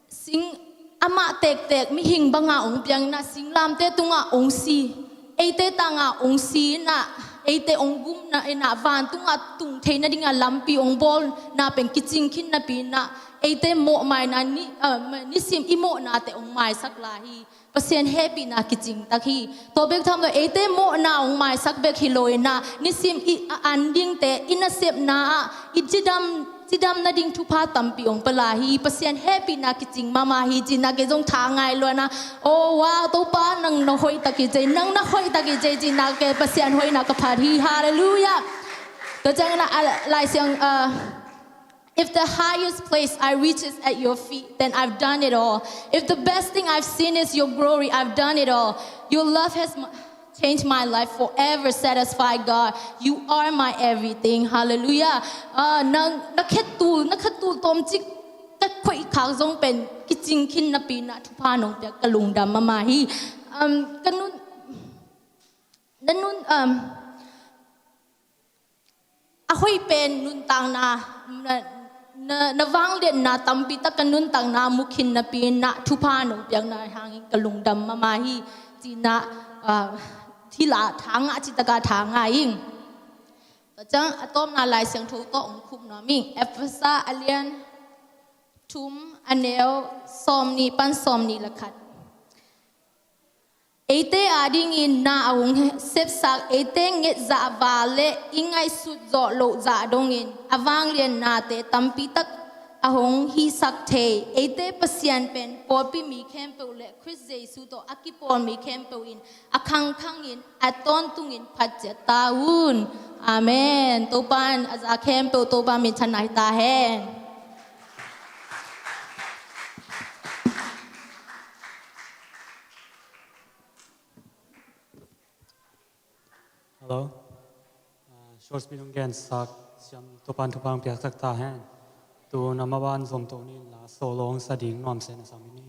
sing amah tektek mihing bang a hong piang in ah, singlamteh tung ah hong si, eite tang ah hong si in ah, eite hong gumna in ah, vantung ah tung theihna ding a lampi hong bawlna pen kicing khin napi in ah, eite mawhmaina ni, ah, nisim i mawhnate hong maisak lai hi. Pasian hehpihna kicing tak hi. Tua bek tham lo, eite mawhna hong maisak bek hi lo in ah, nisim i a an dingte, i nasepna ah, i cidam, cidam nading thupha tampi hong pia lai hi. Pasian hehpihna kicing mahmah hi, cihna kei zong tha ngai lua in ah. Oh, wow, Topa, nang na hoih tak hi, ci, nang na hoih tak hi, ci, cihna kei Pasian hoihna ka phat hi. Halleluiah. Tua ciang in ah, a, Lai Siang, ah, "If the highest place I reach is at your feet, then I've done it all. If the best thing I've seen is your glory, I've done it all. Your love has m-, changed my life forever, satisfied God. You are my everything." Halleluiah. Ah, nang, na khetul, na khetul tawmcik ka khoih khak zong pen kicing khin napi in ah, thupha nong piak ka lungdam mahmah hi. Um, ka nun, na nun, um, a hoih pen nuntakna, na, na, na vangliatna tampi tak ka nuntakna mu khin napi in na thupha nong piakna hangin ka lungdam mahmah hi, ci-in ah, ah, thil ah tha ngah, cih takin tha ngah ing. Tua ciang a tawpna Lai Siangtho tawh hong khup nuam ing. Efesa a lian thum, a neu sawmnih pan sawmnih le khat. Eite adingin na a hong sepsak, eite nget zahval le i ngaihsut zawh loh zah dongin a vangliatnate tampi tak a hong hihsak thei. Eite Pasian pen pawlpi mi khempeuh le Khrist Jesu tawh a kipawl mi khempeuh in a khangkhangin a tawntungin phat ciat ta un. Amen. Topa in a za khempeuh Topa minthanna hi ta hen. Hello. Ah, short speech hong gensak Siam Topa'n thupha hong piaksak ta hen. Tu-in a maban zom to ni in la solo hong sa ding nuam sehna sa mah ni.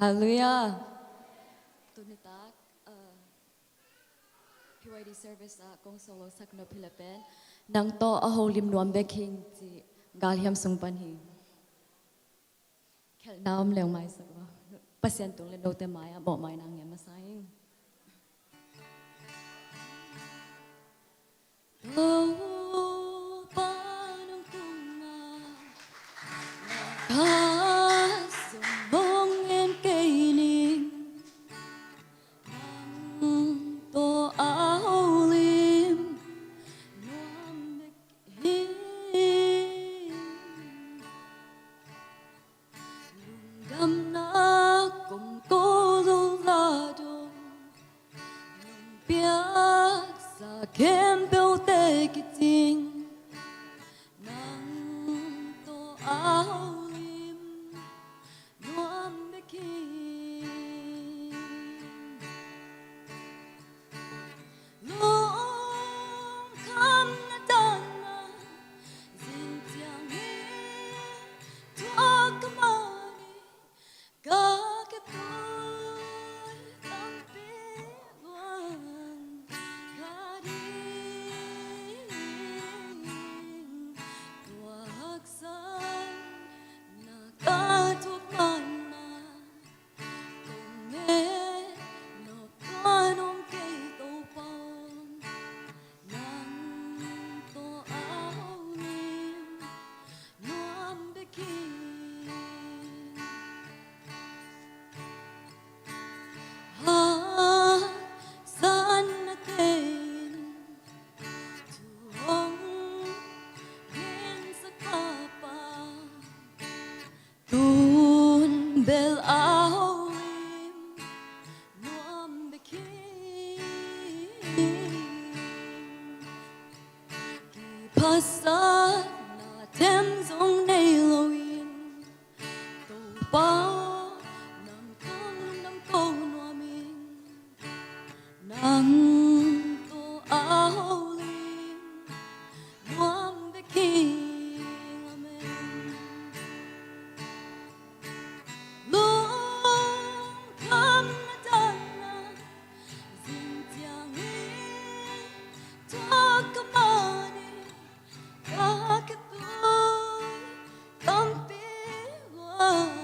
Halleluiah. Tuni tak, uh, P Y D service ah kong solo sak nop hi leh pen, nang tawh a holim nuam bek hi ing, ci galhiam sung pan hi. Khelhna om leng maisak va. Pasian tung le note mai-ah mawhmaina ngah masa ing. Topa nang tungah ka zong hong en kei ning, nang tawh a holim nuam bek hi. Lungdamna kong ko lo la dong, nong piaksa khempeuhte kicing, nang tawh a holim nuam bek hi. Lungkhamna dan ah zing ciangin thuak ka man hi, ka khitui tampi luang ka ding. Tua haksatna ka thuak mahmah, kong ngen nop tuan om kei Topa, nang tawh a holim nuam bek hi. Haksatnate in thu hong gensak pahpah, tun bel a holim nuam bek hi. Kiphatsakna them zong nei loin, Topa nang tawh lungdam ko nuam ing. Nang tawh a holim nuam bek hi. Amen. Lungkhamna dan ah zing ciangin thuak ka man hi, ka khitui tampi luang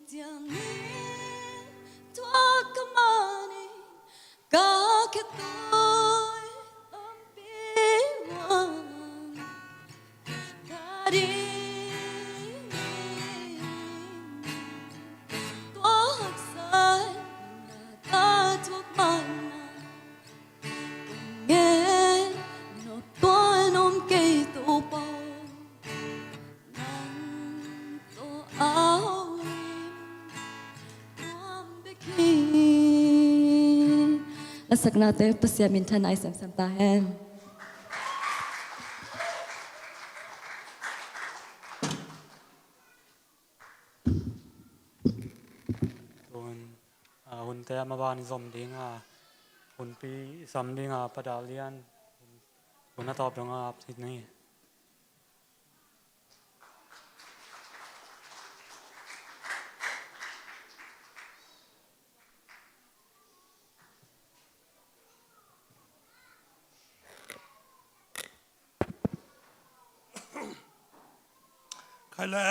Siangin tua ka manin ka khatawi tampi uang ka dingin tua haksatna ka thuak mahmah. Ngen nop tuan om kei Topa, nang tawh a holim nuam bek hi. Lasaknate Pasian minthanna i semsem ta hen. Tun, a, hunte a maban i zom ding a, hunpi i sam ding a, Pa Dal Lian, hun a tawp dong a ap hi ni. Khai le,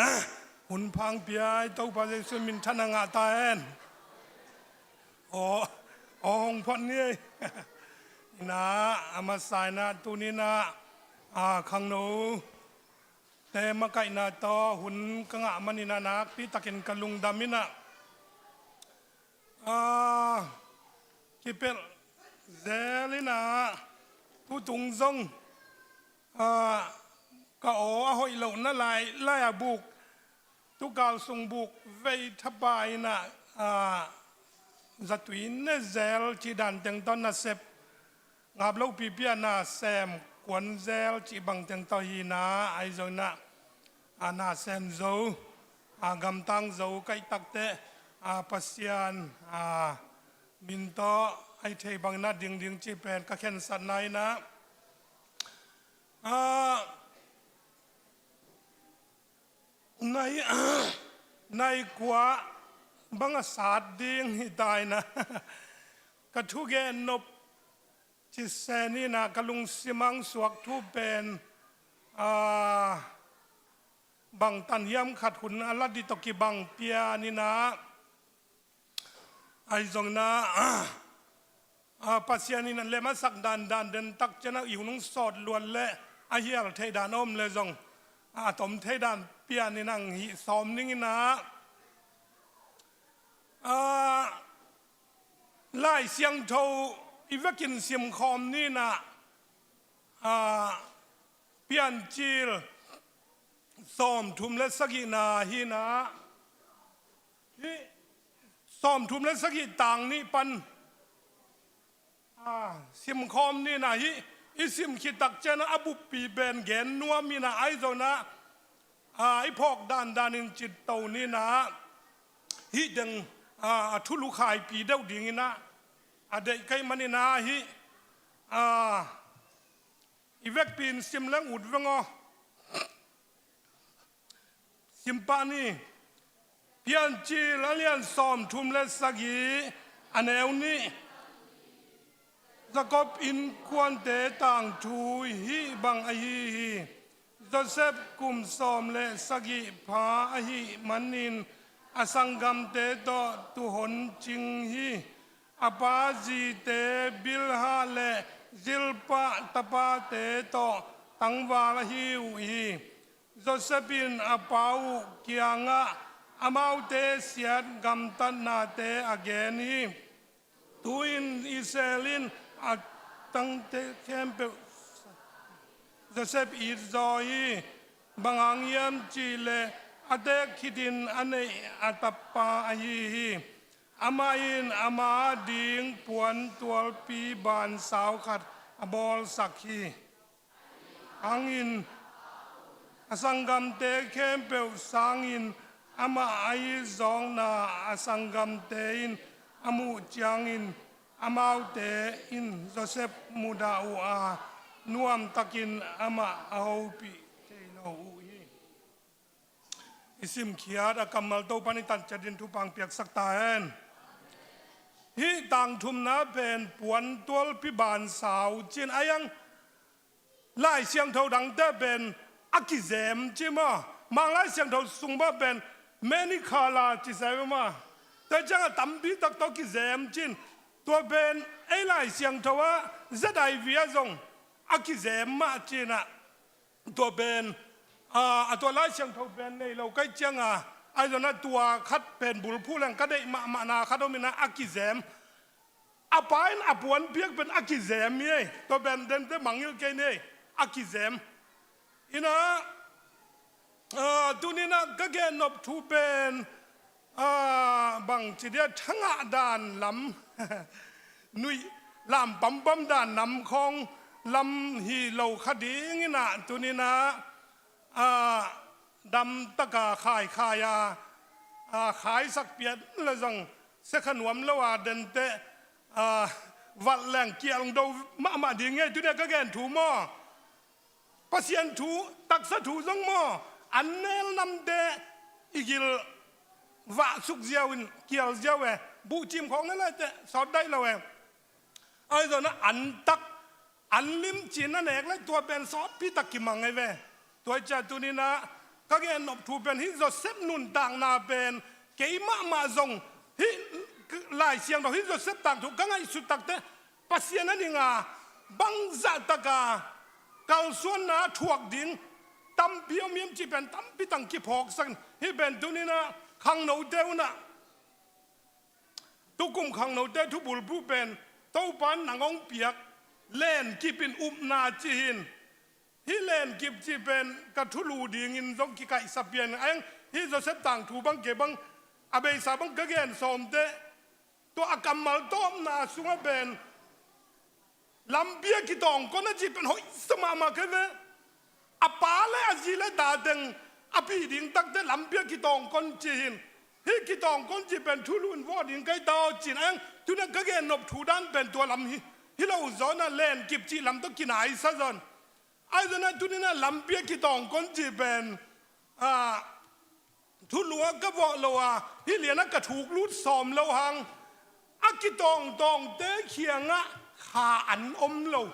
hun phang pia i Topa Jesu minthanna ngah ta hen. Aw, aw hong phot ni ei. Ina, a masa ina, tuni ina, a, khangno te makaihna tawh hun ka ngah man ina nakpi takin ka lungdam ina. A, kipelh zel ina, tutung zong, a, ka aw a hoih lohna lai, lai a buk, tukal sung buk vei thapa ina, a, zatui ne zel cih dan teng tawh nasep ngap lopi pia nasem kuan zel cih bang teng tawh hi ina, ahi zong ina, a, nasem zo, a, gamtang zo kaih takte, a, Pasian, a, min tawh ahi thei bang ina ding ding cih pen ka khensatna ina, a, nai, nai kua bang a sat ding hi ta ina. Ka thugen nop cisen ina ka lungsim ang suak thu pen, a, bang tan hiam khat hun a la dih tawh kibang pian ina. Ahi zong ina, a, Pasian in a lem a sak dandan den tak ciang a i hun hong sawt luat le a hial theih dan om le zong a tom theih dan pian ina hong hih sawm ning ina. A, Lai Siangtho i vekin simkhawm ni ina, a, Piancil sawmthum le sagihna hi ina, hih sawmthum le sagih tang nih pan, a, simkhawm ni ina, hih i sim khit tak ciang a buppi pen gen nuam ina, ahi zong ina, a, i phawk dandan in cit to ni ina, hih teng, a, a thulu khaipi deuh ding ina, a deih ka hih man ina hih, a, i vekpi in sim leng ut veng aw. Sim pah ni. Piancil a lian sawmthum le sagih, a neu nih. Jakob innkuante tangthu hih bang ahi hi. Josef kum sawm le sagih pha ahih manin a sanggamte tawh tuhon cing hi. A pa zite Bilhah le Zilpah tapate tawh tangval ahi uh hi. Josef in a pa uh kiangah amaute siat gamtatnate a gen hi. Tu-in Israel in a tangte khempeuh Josef it zaw hi. Bang hang hiam cih leh a teek khitin a neih a tapa ahi hi. Amah in ama ding puan tualpi bansau khat a bawlsak hi. Hangin a sanggamte khempeuh sangin amah a it zawkna a sanggamte in a muh ciangin amaute in Josef mudah uh a, nuamtakin amah a hopih thei lo uh hi. I simkhiat a kammal Topa'n i tan ciat dingin thupha hong piaksak ta hen. Hih tangthumna pen puan tualpi bansau ci-in a hiang, Lai Siangtho dangte pen a kizem ci maw. Mang Lai Siangtho sung mah pen Many color ci sa ve maw. Tua ciangah tampi tak tawh kizem cin. Tua pen ei Lai Siangtho ah Z I V ah zong a kizem mah cinah. Tua pen a, a tua Lai Siangtho pen nei lo kai ciangah, ahi zongah tua khat pen bulphuh leng ka deih mahmahna khat om inah a kizem. A pa in a puan piak pen a kizem hi ei. Tua pen dente mangngilh kei ni ei, a kizem. Inah, a, tuninah ka gennop thu pen, a, bangci dia, thangah dan lam, nuih lam pampam dan lam khawng lam hi lo kha ding inah tuninah, a, damtaka khaikhai a, a, khaisak pian le zong siakha nuam lo a dente, a, valh leng kialdo mahmah ding hi ei. Tunia ka gen thu maw, Pasian thu, taksa thu zong maw, an nel namte i gil vah suk ziau in kial ziau e, buhcim khawng na laite sawt daih lo e. Ahi zongah an tak, an limci na nek le tua pen sawtpi tak kimang ei ve. Tua hi ciah tuninah ka gennop thu pen hih Joseph nuntakna pen kei mahmah zong hih Lai Siangtho, hih Joseph tangthu ka ngaihsut takte Pasian a dinga bangzah taka kalsuanna thuak ding tampi om hiam cih pen tampi tang kiphawksak in, hih pen tuninah khangnote unah, tukum khangnote thubulphuh pen Topa in nang hong piak lenkip in upna ci hi in. Hih lenkip cih pen ka thulu dingin zong kikaihsa pian a eng. Hih Joseph tangthu bang kei bang a beisa bang ka gen sawmte, tua a kammal tawpna sungah pen lampi a kitawngkon a cih pen hoihsa mahmah kei ve. A pa le a zi le ta teng a pi ding takte lampi a kitawngkon ci hi in. Hih kitawngkon cih pen thulu in vawh ding kai ta aw ci in a eng. Tunia ka gennop thu dan pen tua lam hi, hi lo zawnah lenkip cih lam tawh kinaisa zawn. Ahi zongah tuninah lampi a kitawngkon cih pen, a, thulu ah ka vawh lo a, hih lianah ka thuk lut sawm lo hang, a kitawngtawngte kiangah kha an om lo.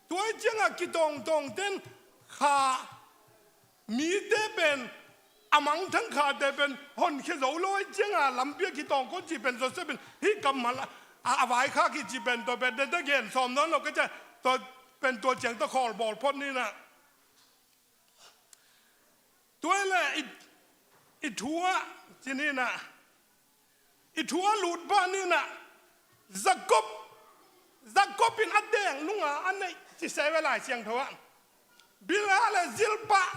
Tua hi ciangah kitawngtawngte in kha, mite pen a mangthang khate pen honkhia zo lo hi ciangah lampi a kitawngkon cih pen Joseph in hih kammal a, a, a vaikhak hi cih pen tua pen dente gen sawm nawn lo ka ciah, tua pen tua ciang tawh khawl bawl phot ninah. Tua hi leh i, i thu ah ci ninah, i thu a lut pah ninah, Jacob, Jacob in a teek nunga a neih ci se ve Lai Siangtho ah. Bilhah le Zilpah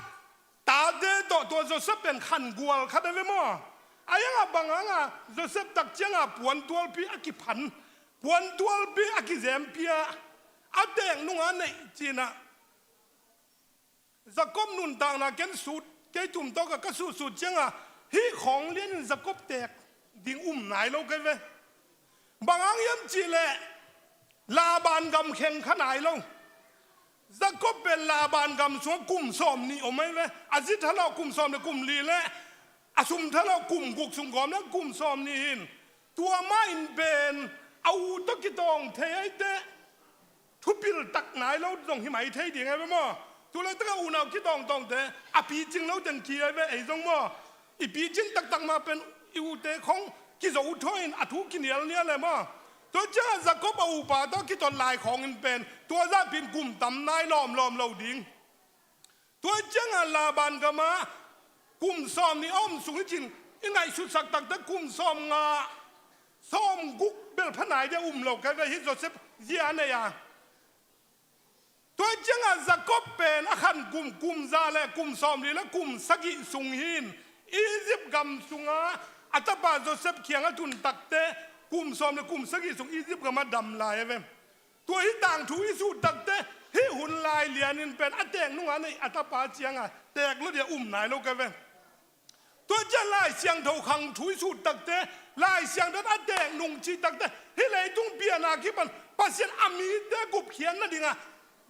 tate tawh tua Joseph pen khangual khat a ve maw. A iangah bang hangah Joseph tak ciangah puantualpi a kiphan, puantualpi a kizempia, a teek nunga a neih cinah. Jacob nuntakna ken sut, kei tum tawka ka sutsut cianga hih khawng lianin Jacob teek ding um nai lo kei ve. Bang hang hiam cihleh Laban gam kheng kha nai lo. Jacob pen Laban gam sungah kum sawm nih om ahi ve. A zi thalawh kum sawm le kum li le a sum thalawh kum guk sung gawm le kum sawm nih hin. Tua mah in pen a u tawh kitawng thei ahi teh thupil tak nai lo zong hi mai thei ding ahi ve maw? Tulaitak a unau kitawngtawngte a picing lo teng ki ahi ve ei zong maw? I picin taktak mah pen i ute khong kizo thuahin a thu kinialnial e maw? Tua ciangah Jacob a upa tawh kiton lai khawngin pen tua zahpin kum tam nai lawmlawm lo ding. Tua ciangah Laban gamah kum sawm nih a om sung hi cin i ngaihsutsak taktak kum sawm nga sawm guk bel pha nai dia um lo kei ve hi Joseph zia a nei a. Tua ciangah Jacob pen a khan kum, kum za le kum sawm li le kum sagih sung hin Egypt gam sungah a tapa Joseph kiangah tun takte kum sawm le kum sagih sung Egypt gamah dam lai a ve. Tua hih tangthu i sut takte hih hun lai lianin pen a teek nunga nei a tapa cianga teek lo dia um nai lo ka ve. Tua ciang Lai Siangtho khang thu i sut takte Lai Siangtho a teek nung ci takte hih leitung piana kipan Pasian a mite gupkhiat nadinga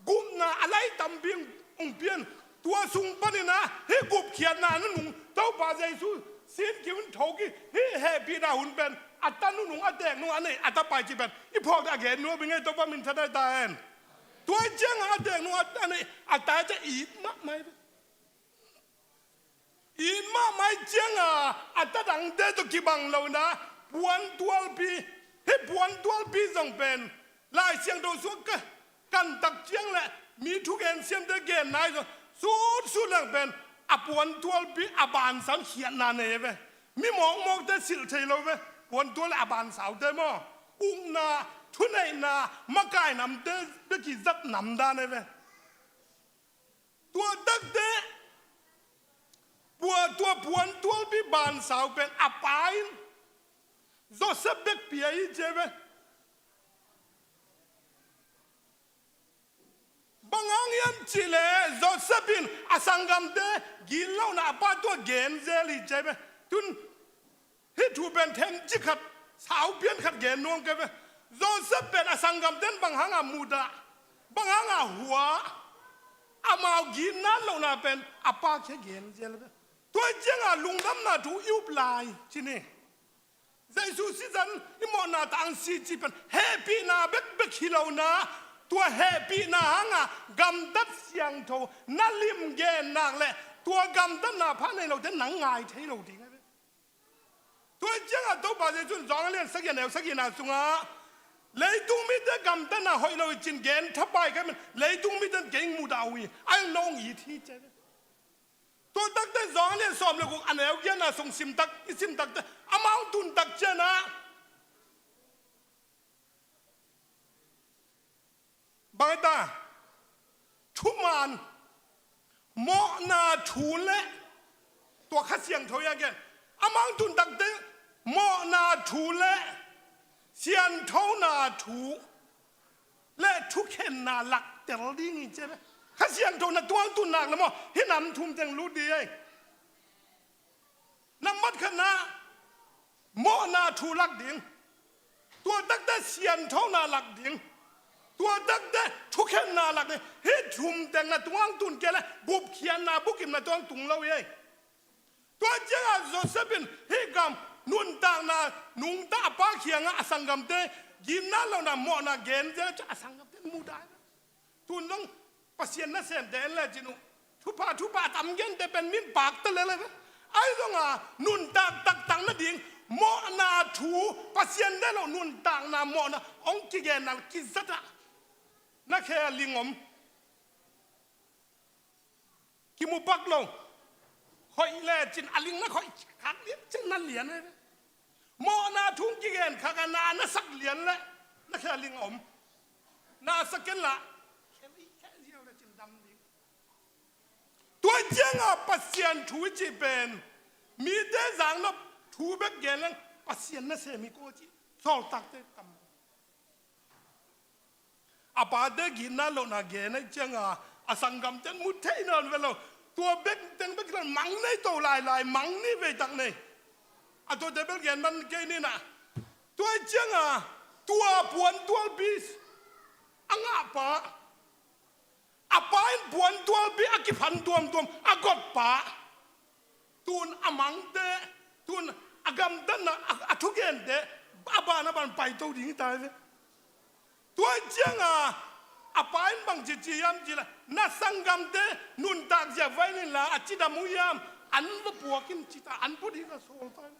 gupna a lai tampi hong pian. Tua sung panina hih gupkhiatna nunung Topa Jesu sin kiun thoki hih hehpihna hun pen a ta nunung a teek nung a nei a ta pai ci pen i phawk a gen nuam i ngei Topa min tha dai ta hen. Tua cianga a teek nung a nei a ta ci it mahmah hi. It mahmah cianga a tadangte tawh kibang lo na puantualpi, hih puantualpi zong pen Lai Siangtho sung ka kantak ciang le mi thugen siamte genna ahi zong sutsut leng pen a puantualpi a bansau khiatna nei ve. Mi mawkmawkte silh thei lo ve. Puantual le a bansaute maw, ukna, thuneihna, makainamte bek i zat namdan ahi ve. Tua takte pua, tua puantualpi bansau pen a pa in Joseph bek pia hi ci ve. Bang hang hiam cih leh Joseph in a sanggamte ginlohna a pa tungah gen zel hi ci ve. Tun hih thu pen themcik khat, saupian khat gen nuam ka hi ve. Joseph pen a sanggamte in bang hanga mudah, bang hanga hua, amau ginna lohna pen a pa kiang gen zel ve. Tua hi cianga lungdamna thu i up lai ci ni. Jesu sisan i mawhna tangin si cih pen hehpihna bekbek hi lo na, tua hehpihna hanga gamtat siangtho na lim gen nak leh tua gamtatna pha nei lote nang ngai thei lo ding ahi ve. Tua hi cianga Topa Jesu in Johan a lian sagih a neu sagihna sungah leitung mite gamtatna hoih lo hi ci-in gen thapai ka hih manin leitung mite in kei hong mudah uh hi, ahi zongin nong it hi ci ve. Tua takte Johan a lian sawm le guk a neu giatna sung simtak, i simtakte amau tun tak ciangah bang hi ta, thuman, mawhna thu le tua Kha Siangtho hi a gen. Amau tun takte mawhna thu le sianthona thu le thukhenna laktel ding hi ci ve. Kha Siangtho na tuang tun nak le maw, hih nam thum teng lut ding hi. Nambat khatna mawhna thu lak ding. Tua takte sianthona lak ding. Tua takte thukhenna lak ding. Hih thum teng na tuang tun kei le bupkhiatna, bukimna tuang tung lo hi. Tua ciangah Joseph in hih gam nuntakna nungta a pa kiangah a sanggamte ginna lohna mawhna gen zel ciang a sanggamte mudah hi. Tun zong Pasian nasemte en lecin uh, thupha thupha a tam gente pen min pakta lel hi ve. Ahi zonga nuntak taktak nading mawhna thu, Pasian deih loh nuntakna mawhna hong kigenna kizatah na khe a ling om. Kimu pak lo. Khoih lecin a ling na khoih khak lian ciang na lian hi ve. Mawhna thu kigen khak a na, na sak lian le na khe a ling om. Na sak ken la khe, khe ziau lecin dam ding. Tua cianga Pasian thu i cih pen mite zaknop thu bek gen leng Pasian nasem hi ko cih sawltakte tam. A pate ginna lohna gen ahih cianga a sanggamte in mu thei nawn ve lo. Tua bek teng bek hi lo, mang nei to lailai, mang ni vei tak nei. A tuate bel gen man kei ni na. Tua ahih cianga tua puantualpi a ngahpa, a pa in puantualpi a kiphan tuamtuam a gotpa, tun a mangte, tun a gamtatna a, a thugente a ban a ban paito ding hi ta hi ve. Tua ahih cianga a pa in bangci ci hiam cih leh, na sanggamte nuntak zia vai nin la, a cidam uh hiam, an va puak in ci ta, an pua ding a sawl ta hi ve.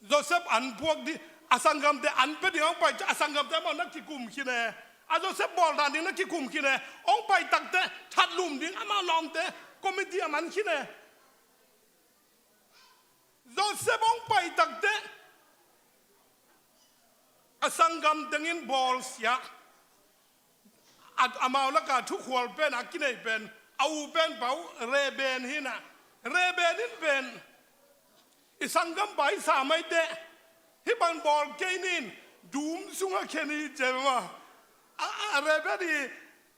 Joseph an puak ding, a sanggamte an pia ding hong pai ciang a sanggamte amau na kikum khin e. A Joseph bawl dan ding na kikum khin e. Hong pai takte that lum ding amau lawmte committee a man khin e. Joseph hong pai takte a sanggam tengin bawlsia. A, amau laka thukhual pen a kinei pen a u pen pa uh Reuben hi na. Reuben in pen i sanggampa i sa maite hih bang bawl kei nin, dum sungah khen hi ci ve maw. A, a, Reuben i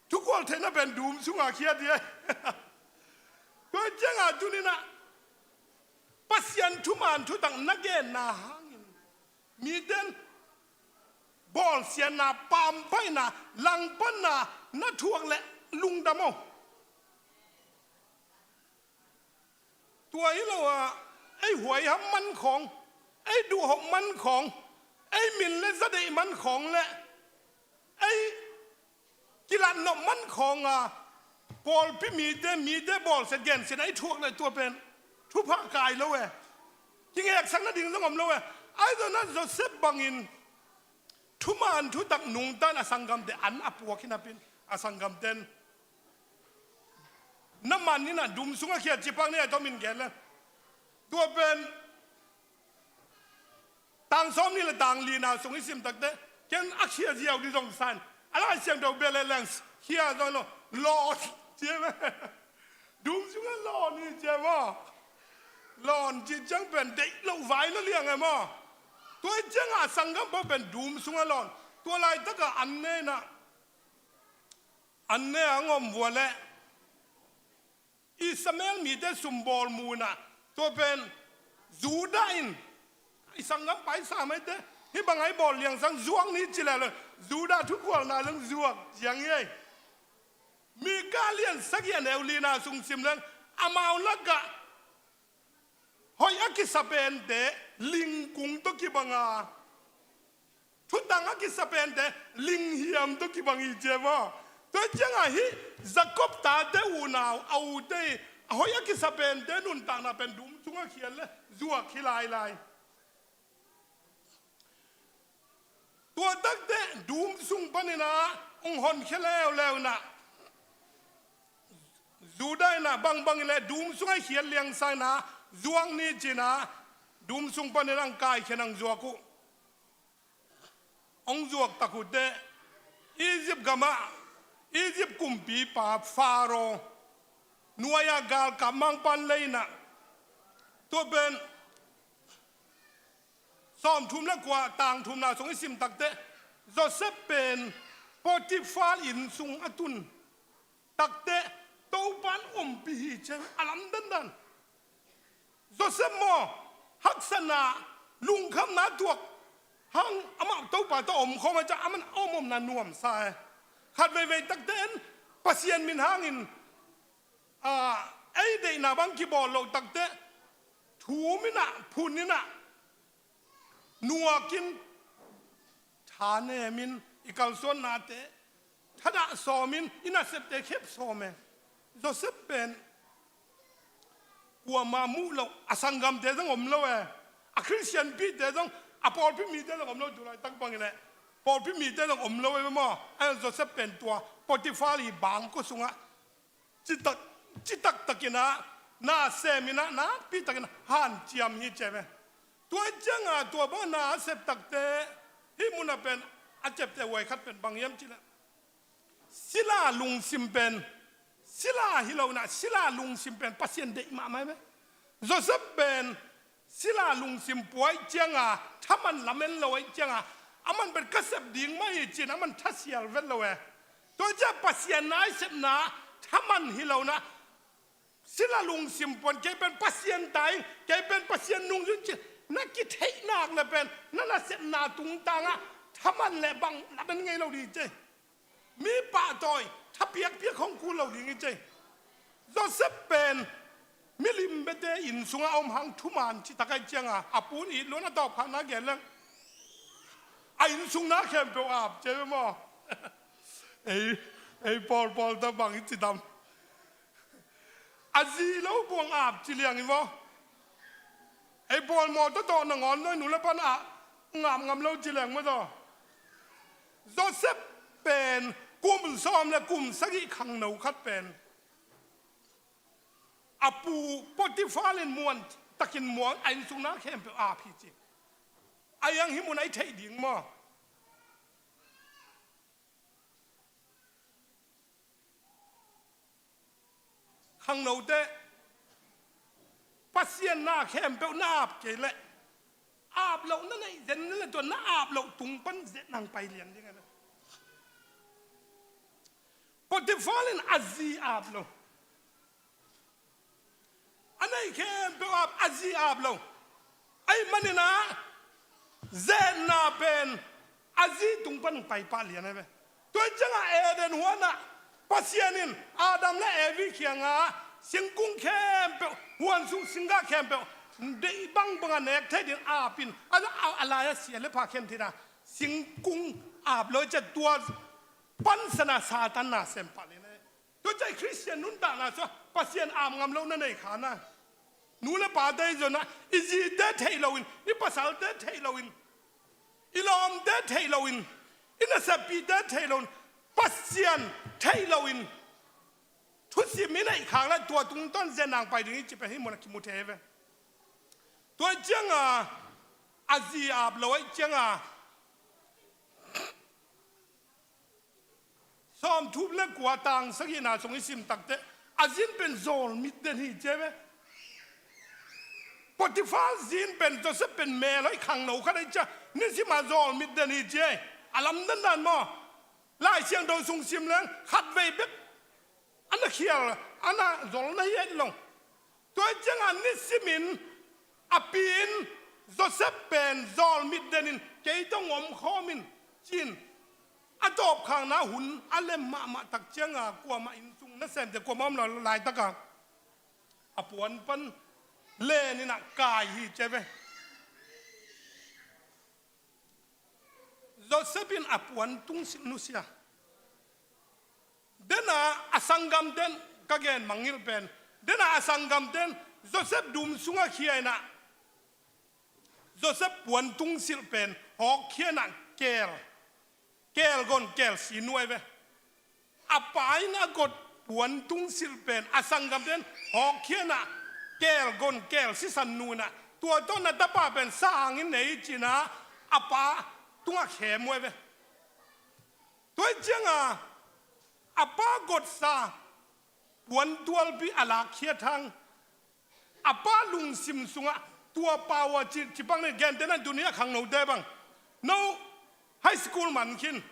thukhual theihna pen dum sungah khiat hi. Tua ciangah tuni-in ah Pasian thuman thutak na genna hangin mite in bawlsiatna, pampaihna, langpanna na thuak leh lungdam aw. Tua hi lo a, ei huaiham man khawng, ei duhhop man khawng, ei min le zadeih man khawng le ei kilatnop man khawnga Pawlpi mite, mite bawlsiat gensiatna i thuak le tua pen thupha kai lo e. Kingeksakna ding zong om lo e. Ahi zongin Joseph bangin thuman thutak nungta in a sanggamte an a puak hi napi in a sanggamte in na man in a dum sungah khia ci pak ni a tom in gen le. Tua pen tang sawmnih le tang lina sung i sim takte, ken a khia ziau ding zong sa in, a Lai Siangtho bia le leng khia zong lo, lawn ci e maw. Dum sungah lawn hi ci e maw. Lawn cih ciang pen deih loh vai lo liang e maw. Tua hi ciangah a sanggam pawl pen dum sungah lawn. Tua laitakah an ne in a, an ne a ngom vua le Ishmael mite sumbawl mu in a, tua pen Judah in, i sanggam paisa maite, hih bang a i bawl liang sang zuak ni ci le lo, Judah thukhualna zong zuak ciang hi ei. Mika lian sagih a neu lina sung sim leng, amau lakah hoih a kisa pente lingkung tawh kibang a, thutang a kisa pente linghiam tawh kibang hi ci e maw. Tua ciangah hih Jakob tate unau a ute i a hoih a kisa pente nuntakna pen dum sungah khial le zuak hi lailai. Tua takte dum sung panin a hong honkhia leuleu in a, Judah in a bangbang in le dum sungah khial liang sang in a, zuak ni ci in a, dum sung panin a hong kaikhia in a hong zuak uh. Hong zuak tak uh teh Egypt gamah Egypt kumpipa Pharaoh nuai-ah galkap mangpan lei in a, tua pen sawmthum le kua tang thumna sung i sim tak teh Joseph pen Potiphar inn sung a tun tak teh Topa'n ompih hi ci e, a lamdang dan. Joseph maw, haksatna, lungkhamna tuak hang amah Topa tawh omkhawm a, ciah amah a om omna nuamsa e. Khat veivei tak teh en Pasian min hangin, a, ei deihna bang kibawl loh tak teh thum in a, phun in a, nuak in, tha nem in, i kalsuannate thadah sawm in, i nasepte khep sawm e. Joseph pen kuamah muh loh, a sanggamte zong om lo e, a Khristian pite zong, a pawlpi mite zong om lo, tu laitak bang in le pawlpi mite zong om lo e maw. Ahi zongin Joseph pen tua Potiphar i bangkua sungah citak, citak takin a, na sem in a, nakpi takin a hanciam hi ci e ve. Tua ciangah tua bang na a sep tak teh hih mun ah pen a ciapteh huai khat pen bang hiam cih leh, sila lungsim pen, sila hi lo in a, sila lungsim pen Pasian deih mahmah hi ve. Joseph pen sila lungsim pua ahih ciangin, thaman lamen lo ahih ciangin, aman pen ka sep ding mah hi ci-in aman thasial vet lo e. Tua ciang Pasian na i sepna thaman hi lo in a, sila lungsim pua in, kei pen Pasian ta ing, kei pen Pasian nungzui ing ci-in na kitheih nak leh pen na nasepna tungtangah thaman leh bang lamen ngei lo ding hi ci. Mi pahtawi thapiakpiak hong kul lo ding hi ci. Joseph pen milim biate inn sungah a om hang thuman citak ahih ciangin, a pu in it lo in a tawpkhakna gen leng, a inn sung na khempeuh ap ci e maw. Ei, ei pawlpawl tawh bang i ci tam. A zi lo buang ap ci liang hi maw. Ei pawl mawtaw tawh nangawn nuai nu le pa in a ngap ngam lo ci leng maw taw. Joseph pen kum sawm le kum sagih khangno khat pen a pu Potiphar in muan takin muang, a inn sung na khempeuh ap hi ci. A hiang hih mun ah i theih ding maw. Khangnote, Pasian na khempeuh na ap kei leh, ap loh na neih zen leh tua na ap loh tung pan zet nang pai lian ding a. Potiphar in a zi ap lo. A neih khempeuh ap, a zi ap lo. Ahih manin a, zetna pen a zi tung pan pai pah lian hi ve. Tua ciangin Eden huan ah Pasian in Adam le Evi kiangah singkung khempeuh, huan sung singgah khempeuh, deih bangbang a nek thei ding ap in, a, a, a lai-ah sia le pha khen thei na, singkung ap lo ciang tua pansan a Satan na sem pah lian hi. Tua ciang Khristian nuntakna sua Pasian ap ngam lo na nei kha na. Nu le pate i zonna, i zite theih loin, i pasalte theih loin, i lawmte theih loin, i naseppihte theih loin, Pasian theih loin thusim i neih khang le tua tungtawn zen nang pai ding i ci pen hih munah kimu thei ve. Tua cianga a zi ap lo aih cianga sawmthum le kua tang sagihna sung i sim takteh a zin pen zawlmit den hi ci ve. Potifar zin pen Joseph pen mel hoih khangno khat aih cia nisima zawlmit den hi ci. A lamdandan maw? Lai Siangtho sung sim leng khatvei bek a na khial a na zol na hi aih lo. Tua cianga nisimin a pi in Joseph pen zawlmit denin kei tawh omkhawm in ci-in a tawpkhakna hun a lem mahmah tak cianga kuamah inn sung nasemte kuamah om lo laitaka a puan pan lenin a kai hi ci ve. Joseph in a puan tungsilh nusia. Dena a sanggamten ka gen mangngilh pen, dena a sanggamten Joseph dum sungah khiaina Joseph puan tungsilh pen hawkkhia-in ah keel, keel gon keel si nuai ve. A pa in a got puan tungsilh pen a sanggamten hawkkhia-in ah keel gon keel sisan nuai-in ah tua tawh na tapa pen sa hangin nei ci-in ah a pa tungah khem uh ve. Tua hi cianga a pa gotsa puan tualpi a lakkhia thang a pa lungsim sungah tua pa uh a ci, ci bang le gentehna tuni a khangnote bang no high school man khin.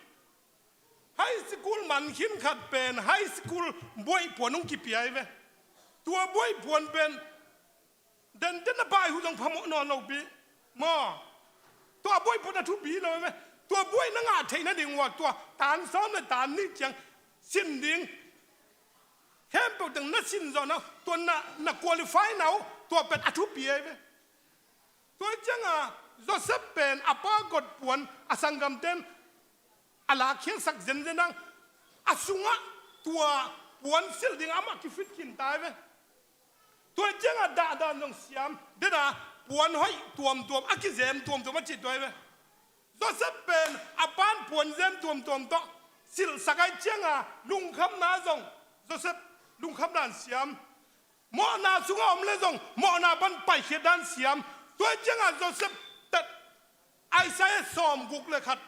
High school man khin khat pen high school buaih puan hong kipia hi ve. Tua buaih puan pen denden a pai uh zong phamawh nawn lo pi maw? Tua buaih puan a thupi lo hi ve. Tua buaih na ngah theih nading uh a tua tan sawm le tan nih ciang sin ding khempeuh teng na sin zawh na tua na, na qualify na uh tua pen a thupi hi ve. Tua hi cianga Joseph pen a pa got puan a sanggamten a lakkhiatsak zenzen ang a sungah tua puan silh ding amah kifit khin ta hi ve. Tua hi cianga dahdan zong siam dena puan hoih tuamtuam a kizem tuamtuam a cih tua hi ve. Joseph pen a pan puan zem tuamtuam tawh silhsak aih cianga lungkhamna zong Joseph lungkhamna in siam. Mawhna sungah om le zong mawhna pan paikhiat dan siam. Tua hi cianga Joseph tet Isaiah sawmguk le khat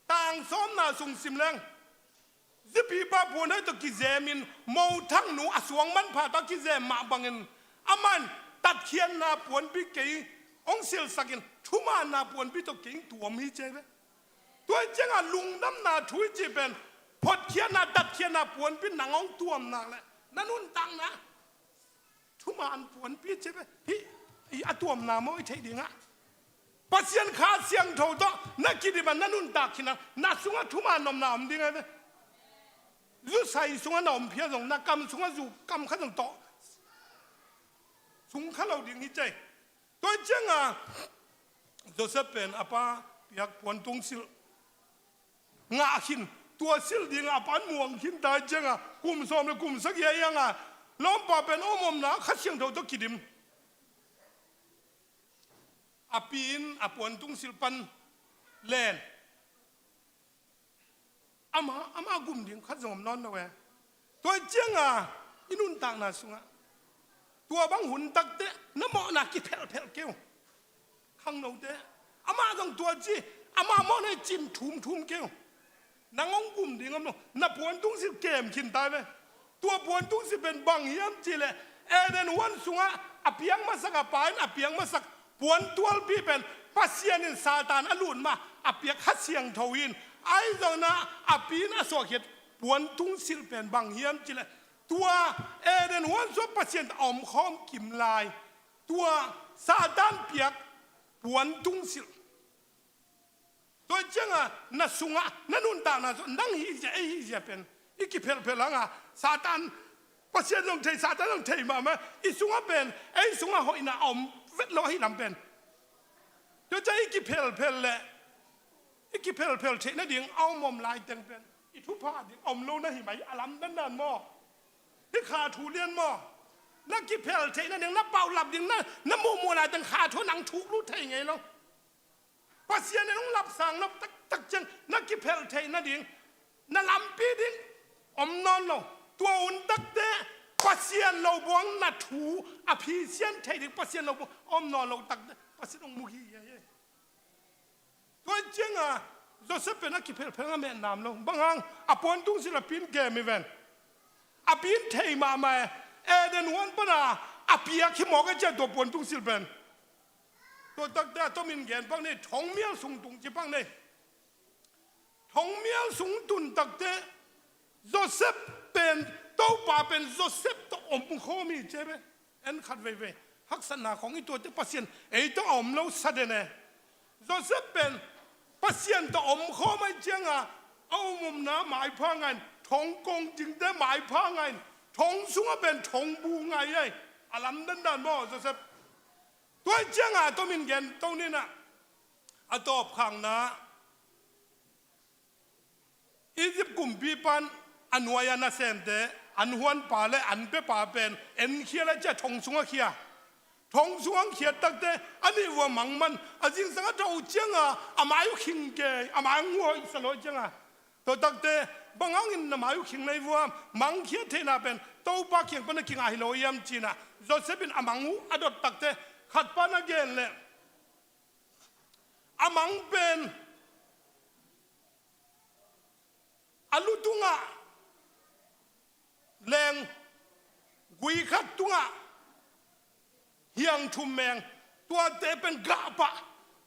tang sawmna sung sim leng zipipa puan hoih tawh kizemin mothangnu a suang manpha tawh kizem mah bangin amah in tatkhiatna puanpi kei hong silhsakin thumaanna puanpi tawh kei hong tuam hi ci hi ve. Tua hi cianga lungdamna thu i cih pen photkhiatna tatkhiatna puanpi nang hong tuam nak leh na nuntakna thumaan puanpi ci hi ve. Hih i a tuamna maw i theih dingah Pasian Kha Siangtho tawh na kidim a na nuntak khin a na sungah thumaan omna om ding hi ve. Zusai sungah na om phia zong na kam sungah zu kam khat zong tawh sung kha lo ding hi ci hi. Tua hi cianga Joseph pen a pa piak puan tungsilh ngah khin. Tua silh dinga a pan muang khin ta hi cianga kum sawm le kum sagih a hianga lawmpa pen om omna Kha Siangtho tawh kidim. A pi in a puan tungsilh pan len ama, ama gum ding khat zong om nawn lo e. Tua hi cianga i nuntakna sungah tua bang hun takteh na mawhna kiphelhphelh kei uh. Khangnote amah zong tua ci ama mawhna i cin thumthum kei uh. Nang hong gum ding om lo na puan tungsilh kem khin ta hi ve. Tua puan tungsilh pen bang hiam cihleh Eden huan sungah a piang masak a pa in a piang masak puan tualpi pen Pasian in Satan a lut mah a piak Kha Siangtho in ahi zongin a pi in a suahkhiat puan tungsilh pen bang hiam cihleh tua Eden huan sungah Pasian a omkhawm kim lai tua Satan piak puan tungsilh. Tua hi cianga na sungah na nuntakna sungah nang hih zia ei hih zia pen i kiphelhphelh hanga Satan Pasian zong thei Satan zong thei mahmah i sungah pen ei sungah hoihna a om vet lo ahi lam pen. Tua ciang i kiphelhphelh le i kiphelhphelh theih nading a om om lai teng pen i thupha ding om lo na hi mai a lamdandan maw? Hih kha thu lian maw? Na kiphel theih nading, na paulap ding, na, na muhmuh lai teng kha thu nang thuk lut thei ngei lo. Pasian in hong lapsang nop taktak ciang na kiphel theih nading, na lampi ding om nawn lo. Tua hun takte Pasian lo buang na thu a phisian theih ding Pasian lo buang om nawn lo takte Pasian hong mu hi hi. Tua cianga Joseph pen a kiphelphel a mehnam lo. Bang hang, a puantungsilh a pi in kem hi ven. A pi in thei mahmah e. Eden huan pana a piak hi mawk a cia tua puantungsilh pen. Tua takte a tomin gen pak nei, thongmial sung tung ci pak nei. Thongmial sung tun takte Joseph pen, Topa pen Joseph tawh om khawm hi cia ve. En khat veivei haksatna khawng i tuate Pasian ei tawh a om lo sa den e. Joseph pen Pasian tawh om khawm ahi cianga a um umna maipha ngain, thongkong dingte maipha ngain, thong sungah pen thongbu ngai ahi. A lamdandan maw Joseph? Tua ahi cianga a tomin gen to nina, a tawpkhakna Egypt kumpi pan a nuai a nasemte, an huanpa le an pepa pen enkhial a cia thong sungah khia. Thong sungah khiat takte a nih vua mang man a zingsang a tawh uh cianga a mai uh khing kei, a mai uh nguai sa lo cianga. Tua takte bang hangin na mai uh khing nei vua, mangkhia theihna pen Topa kiang pan a kinga hi lo iam cina. Joseph in a mang uh a dot takte khat pan a gen le a mang pen a lu tungah leng gui khat tungah hiang thum meng, tuate pen gah pah,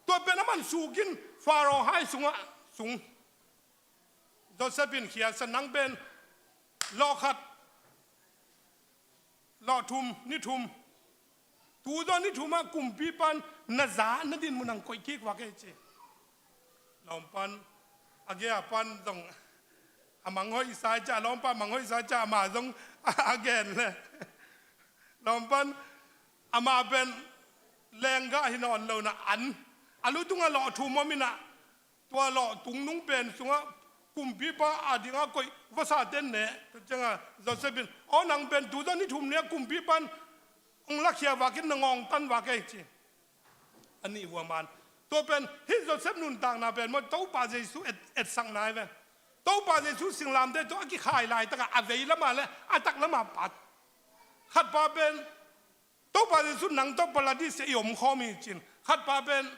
tua pen a man sukin Pharaoh hai sungah sung. Joseph in khiatsa nang pen lawh khat lawh thum, ni thum. Tu zaw ni thum ah kumpi pan na za na din mun ang koih kik vak ei ci. Lawm pan a gei a pan zong a mang hoih sa i ca, lawm pan a mang hoih sa i ca, ama zong a gen le. Lawm pan ama pen lenggah hi nawn lo na an a lu tungah lawh thum om inah, tua lawh tungnung pen sungah kumpipa a dingah koih vasa ten ne. Tua ciangah Joseph in, aw nang pen tu zaw ni thum ni-ah kumpipan hong lakhia vakin na ngawngtan vak ei ci. A nih vua man. Tua pen hih Joseph nuntakna pen maw Topa Jesu et, etsakna hi ve. Topa Jesu singlamteh tawh a kikhai laitakah a vei lamah le a tak lamah pat. Khatpa pen Topa Jesu nang tawh paradis ah i om khawm hi cin. Khatpa pen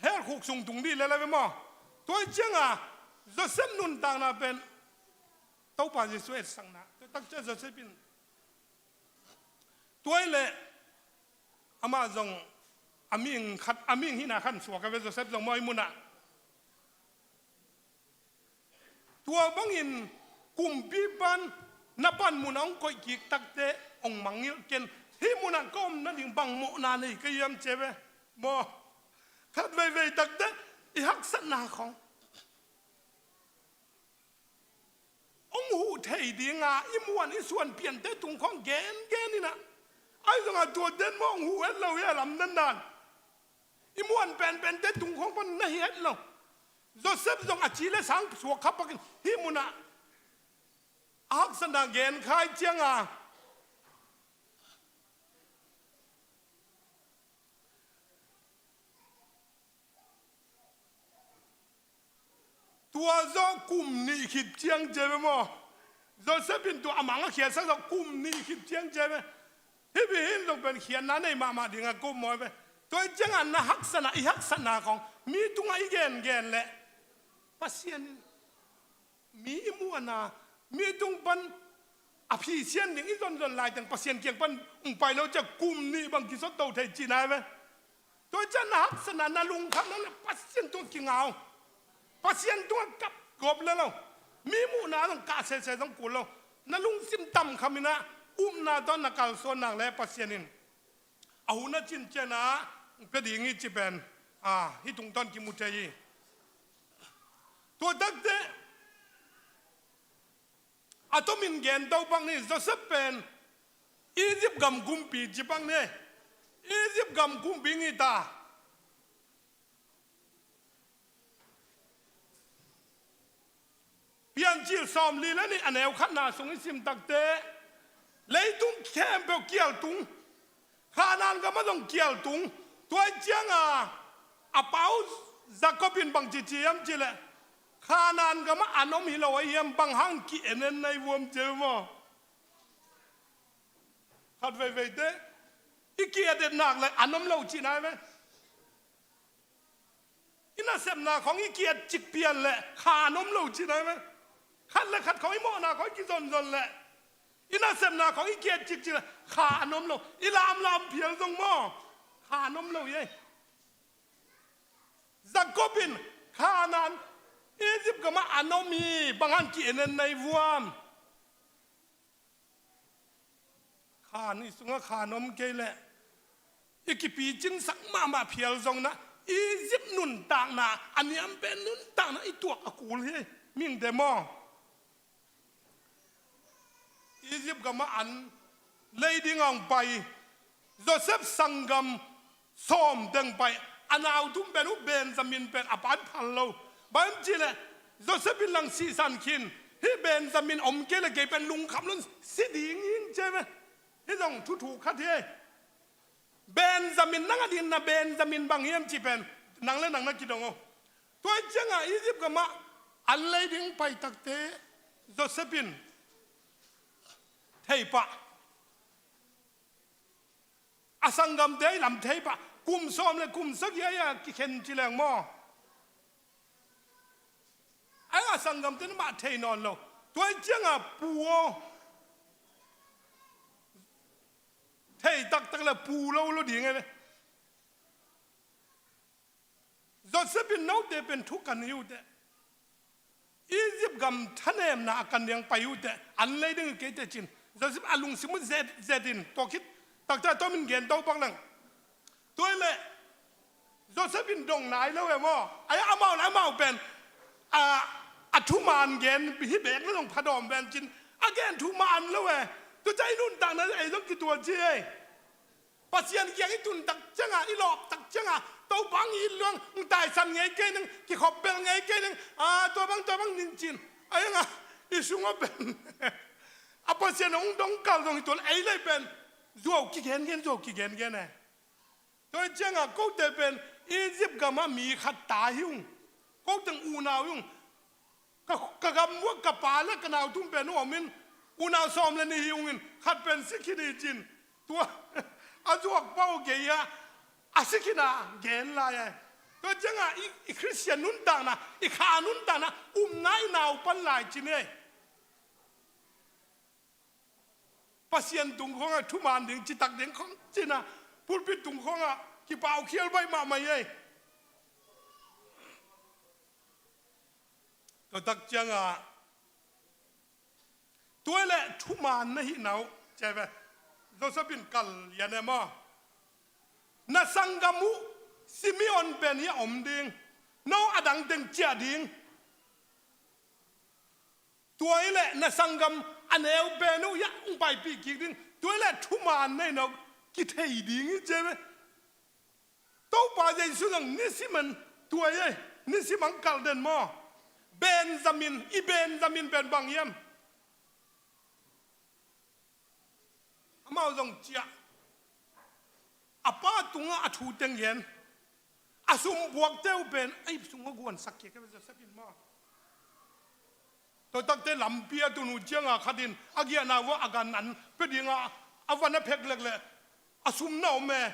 hell khuk sung tung dih lel a ve maw? Tua hi cianga Joseph nuntakna pen Topa Jesu etsakna. Tua tak ciang Joseph in tua hi leh amah zong a mihing khat, a mihing hihna khan suak a ve Joseph zong maw i munah. Tua bangin kumpipan na panmun a hong koih kik takte hong mangngilh ken. Hih munah ka om nading bang mawhna nei ka hiam ci a ve maw? Khat veivei takte i haksatna khawng hong huh thei dinga i muan i suan piante tung khawng gengen inah, ahi zongah tuate in maw hong huh het lo hi a lamdandan. I muan penpente tung khawng pan na hi het lo. Joseph zong a ci le sang suak kha pakin hih munah a haksatna gen kha hi cianga tua zawh kum nih khit ciang ci a ve maw? Joseph in tua a mang a khiatsak zawh kum nih khit ciang ci a ve. Hih bang hi in zong pen khiatna nei mahmah dingah ka up maw a ve. Tua hi ciangah na haksatna, i haksatna khawng mi tungah i gengen leh Pasian in mi i muhna, mi tung pan a phisian ding i zonzon laiteng Pasian kiang pan hong pai lo ciah kum nih bang kisot to thei cihna hi ve. Tua ciah na haksatna, na lungkhamna le Pasian tungah kinga uh. Pasian tungah kap gawp le lo. Mi muhna zong kah sese zong kul lo. Na lungsim tamkham inah upna tawh na kalsuan nak le Pasian in a hun a cincianah pia ding hi ci pen, a, hih tungtawn kimu thei hi. Tua takte a tomin gen to bang ni, Joseph pen Egypt gam kumpi ci bang ni. Egypt gam kumpi ngi ta. Piancil sawmli le nih a neu khatna sung i sim takte, leitung khempeuh kial tung, Khanaan gamah zong kial tung. Tua ahih cianga a pa uh Jacob in bangci ci hiam cih leh, Khanaan gamah an om hi lo ahi hiam, bang hang ki-en en na hi vuam, ci maw? Khat veiveite i ki-et et nak leh an om lo cihna hi ve. I nasepna khawng i ki-et cik pian leh kha an om lo cihna hi ve. Khat le khat khawng i mawhna khawng i kizonzon leh, i nasepna khawng i ki-et cikcik leh kha an om lo. I lamlam phial zong maw, kha an om lo hi ei. Jacob in Khanaan, Egypt gamah an om hi, bang hang ki-en en na hi vuam? Khan i sungah khan om kei leh i kipicinsak mahmah phial zong na, Egypt nuntakna, a niam pen nuntakna i tuak a kul hi, mihingte maw? Egypt gamah an lei dingah hong pai, Joseph sanggam sawm teng pai, a nau thum pen uh Benjamin pen a pa in phal lo. Bang hang hiam cih leh Joseph in lang sihsan khin, hih Benjamin om kei leh kei pen lungkham lo-in si ding hi ing, ci ve. Hih zong thuthu khat hi. Benjamin, nang a dingin na Benjamin bang hiam cih pen nang le nang na kidong uh. Tua ahih ciangah Egypt gamah an lei ding pai takte Joseph in thei pah, a sanggamte i lam thei pah, kum sawm le kum sagih a kikhen ci leng maw? Ai, a sanggamte in mah thei nawn lo. Tua ahih ciangah pu aw, thei taktak le pu lo lo ding e. Joseph in note pen thu kan hi uh teh, Egypt gam thanemna a kan ding pai uh teh, an lei ding hi kei teh, ci-in Joseph a lungsim uh zet zet in, tua khit takte a tomin gen to pak leng. Tua hi leh Joseph in dong nai lo e maw? Ai, amau le amau pen a, a thuman gen hi beek le zong phadawm ven, ci-in a gen thuman lo e. Tua ciang i nuntakna ei zong kitual ci e. Pasian kiang i tun tak ciangah, i lawp tak ciangah, Topa hong it leng, hong taisan ngei kei ning, kikhop bel ngei kei ning, a, tua bang, tua bang ning, ci-in. Ai, hang a, i sungah pen a Pasian hong dong kal zong hi tuan, ei lei pen zuau kigengen, zuau kigengen e. Tua hi ciangah kote pen Egypt gamah mi khat ta hi ung. Ko teng unau hi ung. Ka, ka gam uah ka pa le ka nau thum pen uh om in, unau sawm le nih hi ung in, khat pen si khin hi, ci-in. Tua a zuak pah uh gei-ah a si khin a gen lai e. Tua ciangah i, i Khristian nuntakna, i kha nuntakna, upna i nau pan lai ci-in e. Pasian tung khawngah thuman ding, citak ding khawng ci-in a, pulpit tung khawngah kipaukhial baih mahmah hi ei. Tua tak ciangah, tua hi leh thuman na hihna uh, ci ve. Joseph in kal lian e maw? Na sanggam uh Simeon pen hih a om ding, no a dang teng ciah ding. Tua hi leh na sanggam a neu pen uh hiah hong paipih kik ding. Tua hi leh thuman na hihna uh kithei ding hi, ci ve. Topa Jesu zong nisim an tua hi ei, nisim hong kal den maw? Benjamin, i Benjamin pen bang hiam? Amau zong ciah, a pa tungah a thu teng gen, a sumbuakte uh pen a ip sungah guansak kik e, Joseph in maw? Tua takte lampi a tun uh ciangah khat in a giahna uah a gan an pia dingah a van a phek lek leh a sum na om e.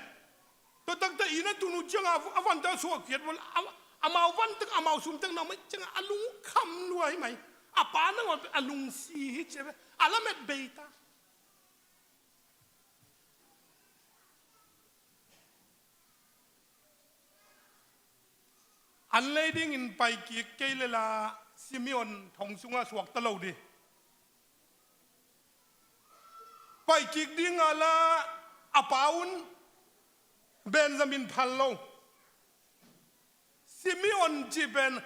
Tua takte inn a tun uh ciangah a vante a suahkhiat uh a, amau van teng, amau sum teng na om ahih ciangah a lungkham lua hi mai. A pa nangawn pen a lungsi hi, ci ve. A lamet bei ta. An lei dingin pai kik kei le la Simeon thong sungah suakta lo ding. Pai kik dingah la a pa un Benjamin phal lo. Simeon cih pen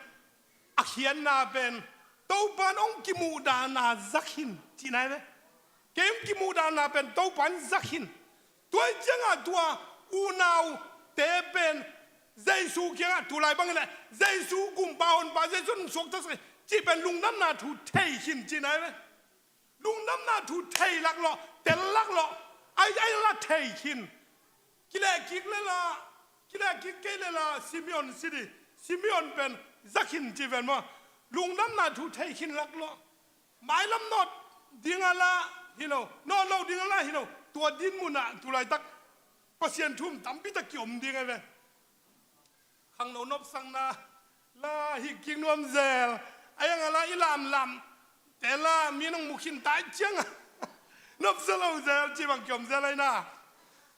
a khiatna pen Topa in hong kimuhdahna zak hi, cihna hi ve. Kei hong kimuhdahna pen Topa in zak hi. Tua hi ciangah tua unaute pen Jesu kiangah, tulai bang hi leh Jesu gumpa honpa, Jesu in hong suaktasak hi. Cih pen lungdamna thu thei khin cihna hi ve. Lungdamna thu thei lak lawh, tel lak lawh, ai, ai la thei khin. Kileh kik le la, kileh kik kei le la, Simeon si di. Simeon pen za khin ci ven maw. Lungdamna thu thei khin lak lawh. Mailam nawt ding a la hi lo, nawt lo ding a la hi lo. Tua din munah tulaitak Pasian thu um tampi tak kiom ding a ve. Khangno nopsakna la hi kik nuam zel. A yang a la i lamlam te la mi nong mu khin tai cianga nopsa lo zel ci bang kiom zel aina.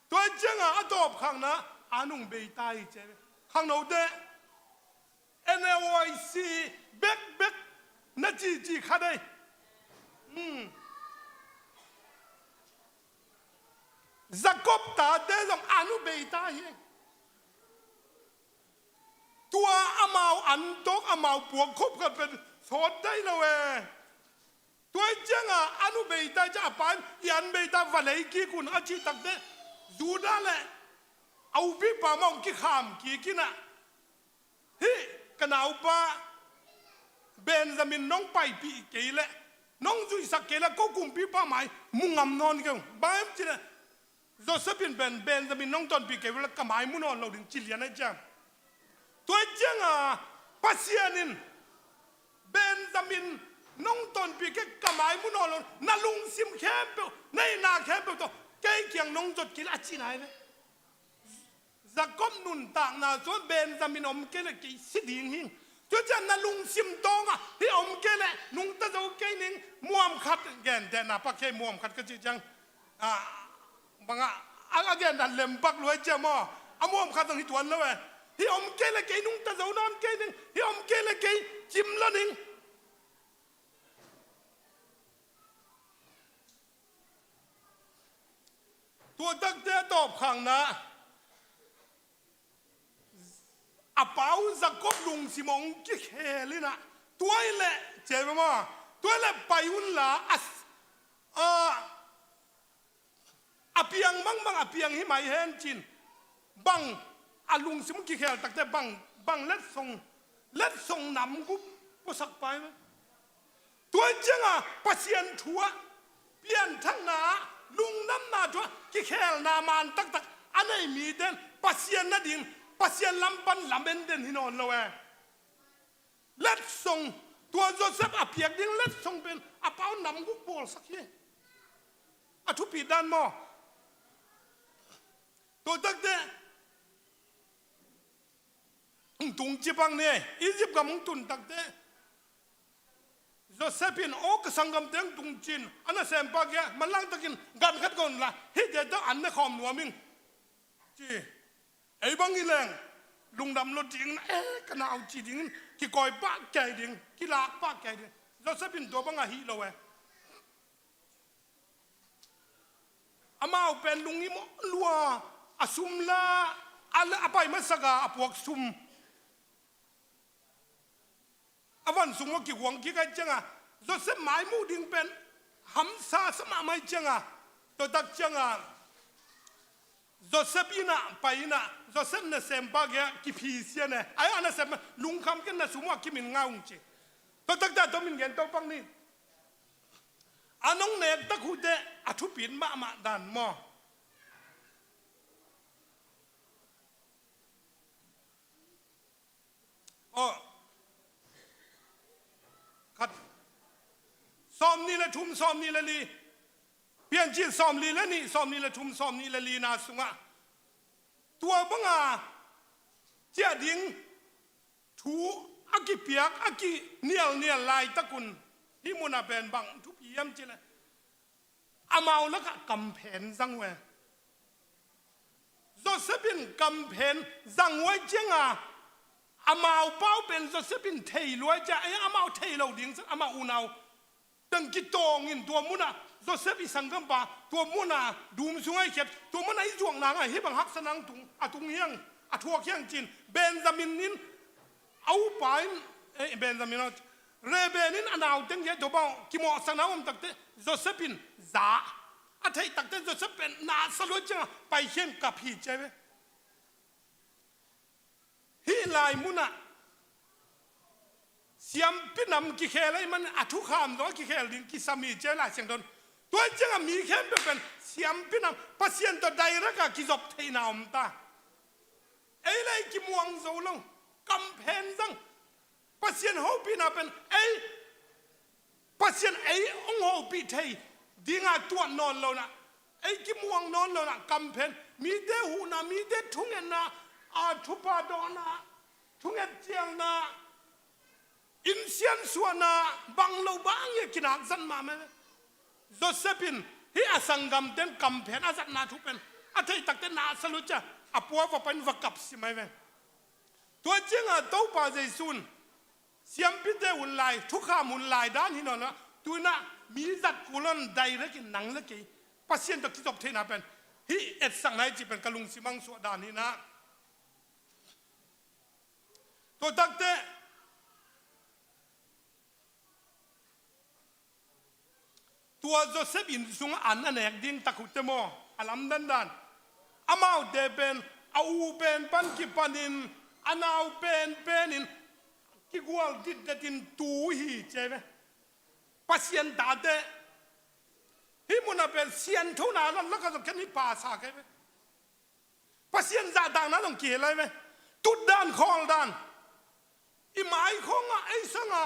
Tua cianga a tawp khangna a nung bei tai ci. Khangno te N A O I C bekbek na cici kha dei. Hmm. Jacob tate zong an uh bei ta hi. Tua amau an tawk amau puak khop khat pen sawt dai lo e. Tua cianga an uh bei ta ciang a pa in i an bei ta va lei kik un a cih takte Judah le a upipa mah hong kikham kik in ah. Hih ka naupa Benjamin nong paipih kei leh nong zuihsak kei leh ko kumpipa mai mu ngam nawn kei ung. Bang hiam cih leh Joseph in pen Benjamin nong tonpih kei leh ka mai mu nawn lo ding ci lian ahi ciang. Tua ahi cianga Pasian in Benjamin nong tonpih kei ka mai mu nawn lo, na lungsim khempeuh, na itna khempeuh tawh kei kiang nong zot kei leh a cihna hi ve. Jacob nuntakna sung Benjamin om kei leh kei si ding hi. Tua ciang na lungsim tawngah hih om kei leh nungta zo kei ning, muam khat gentehna pak kei, muam khat ka cih ciang, ah, bangah a, a gentehna lempak luai ciang maw, a muam khat zong hi tuan lo e. Hih om kei leh kei nungta zo nawn kei ning, hih om kei leh kei cim lo ning. Tua takte a tawpkhakna a pau Jacob lungsim hong kikhel in ah, tua hi leh, ci ve maw, tua hi leh pai un la, a, a, a piang bangbang a piang hi mai hen cin, bang a lungsim hong kikhel takte bang, bang letsong, letsong nam guk puasak pai ve. Tua hi cianga Pasian thu ah pianthakna ah, lungdamna thu ah kikhelna man taktak a nei mite in Pasian na ding, Pasian lam pan lamenten hi nawn lo e. Letsong, tua Joseph a piak ding letsong pen a pau nam guk bawlsak hi. A thupi dan maw? Tua takte hong tung ci bang ni, Egypt gam hong tun takte Joseph in, aw ka sanggamte hong tung cin, a nasempa kiang manlang takin gan khat ko un la, hihte tawh an ne khawm nuam ing, ci. Ei bang hi leng lungdam lo ding na, eh, ka nau ci dingin kikawi pah kei ding, kilak pah kei ding. Joseph in tua bang a hi lo e. Amau pen lungim lua, a sum la, a, a pai masak a, a puak sum a van sung uah kiguang kik ahih cianga Joseph mai muh ding pen hamsa sa mahmah ahih cianga, tua tak cianga Joseph inn ah pai in ah Joseph nasempa kiang kiphisia e. Ai, a nasempa, lungkham kei, na sum uah kimin ngai ung, ci. Tua takte a tua min gen to bang ni. A nong nek tak uh teh a thupit mahmah dan maw? Aw. Khat. Sawmnih le thum, sawmnih le li. Piancil sawmli le nih, sawmnih le thum, sawmnih le lina sungah tua banga ciah ding thu a kipiak, a kinialnial laitak un, hih munah pen bang thupi hiam cih leh, amau lakah kamphen zang uh e. Joseph in kamphen zang uh ahih cianga, amau pau pen Joseph in thei lua ahih cianga, ei, amau thei lo ding, amau unau teng kitawng in tua munah Joseph i sanggampa tua munah dum sungah i khiat, tua munah i zuakna ngah, hih bang haksatna a tung, a tung hiang, a thuak hiang cin, Benjamin in a upa in, eh, Benjamin aw, Reuben in a nauteng kiang tua bang kimawhsakna om takte Joseph in za a theih takte Joseph pen na sa lua cianga paikhia in kap hi, ci ve. Hih lai munah siampi nam kikhel ahih manin a thukham zong a kikhel ding kisam hi ci e Lai Siangtho in. Tua ciangah mi khempeuh pen siampi nam, Pasian tawh direct a kizop theihna om ta. Ei le ei kimuang zo lo, kamphen zang. Pasian hopihna pen ei, Pasian ei hong hopih thei dinga tuat nawn lo-in ah, ei kimuang nawn lo-in ah, kamphen, mite huhna, mite thungetna, a thupha dawhna, thunget ciangna, inn siansuahna, bang lo bang hi a kinak zat mahmah. Joseph in hih a sanggamte'n kamphen a zatna thu pen a theih takteh na sa lua ci a, a pua va pai in va kap sim ahi ve. Tua ciangah Topa Jesu in siampite hun lai, thukham hun lai dan hi nawn lo-in ah, tu-in ah mi zat kul lo-in direct in nang le kei Pasian tawh kizop theihna pen hih etsakna hi cih pen ka lungsim ah hong suah dan hi-in ah. Tua takteh tua Joseph inn sungah an a nek ding tak uh teh maw, a lamdang dan. Amaute pen a u pen pan kipanin a nau penpen in kigual ditdet in tu hi ci ahi ve. Pasian tate hih munah pen sianthona lam lakah zong ken hih pasa kei ve. Pasian zahtakna zong kihel ahi ve. Tutdan khawldan. I mai khawngah ei sanga,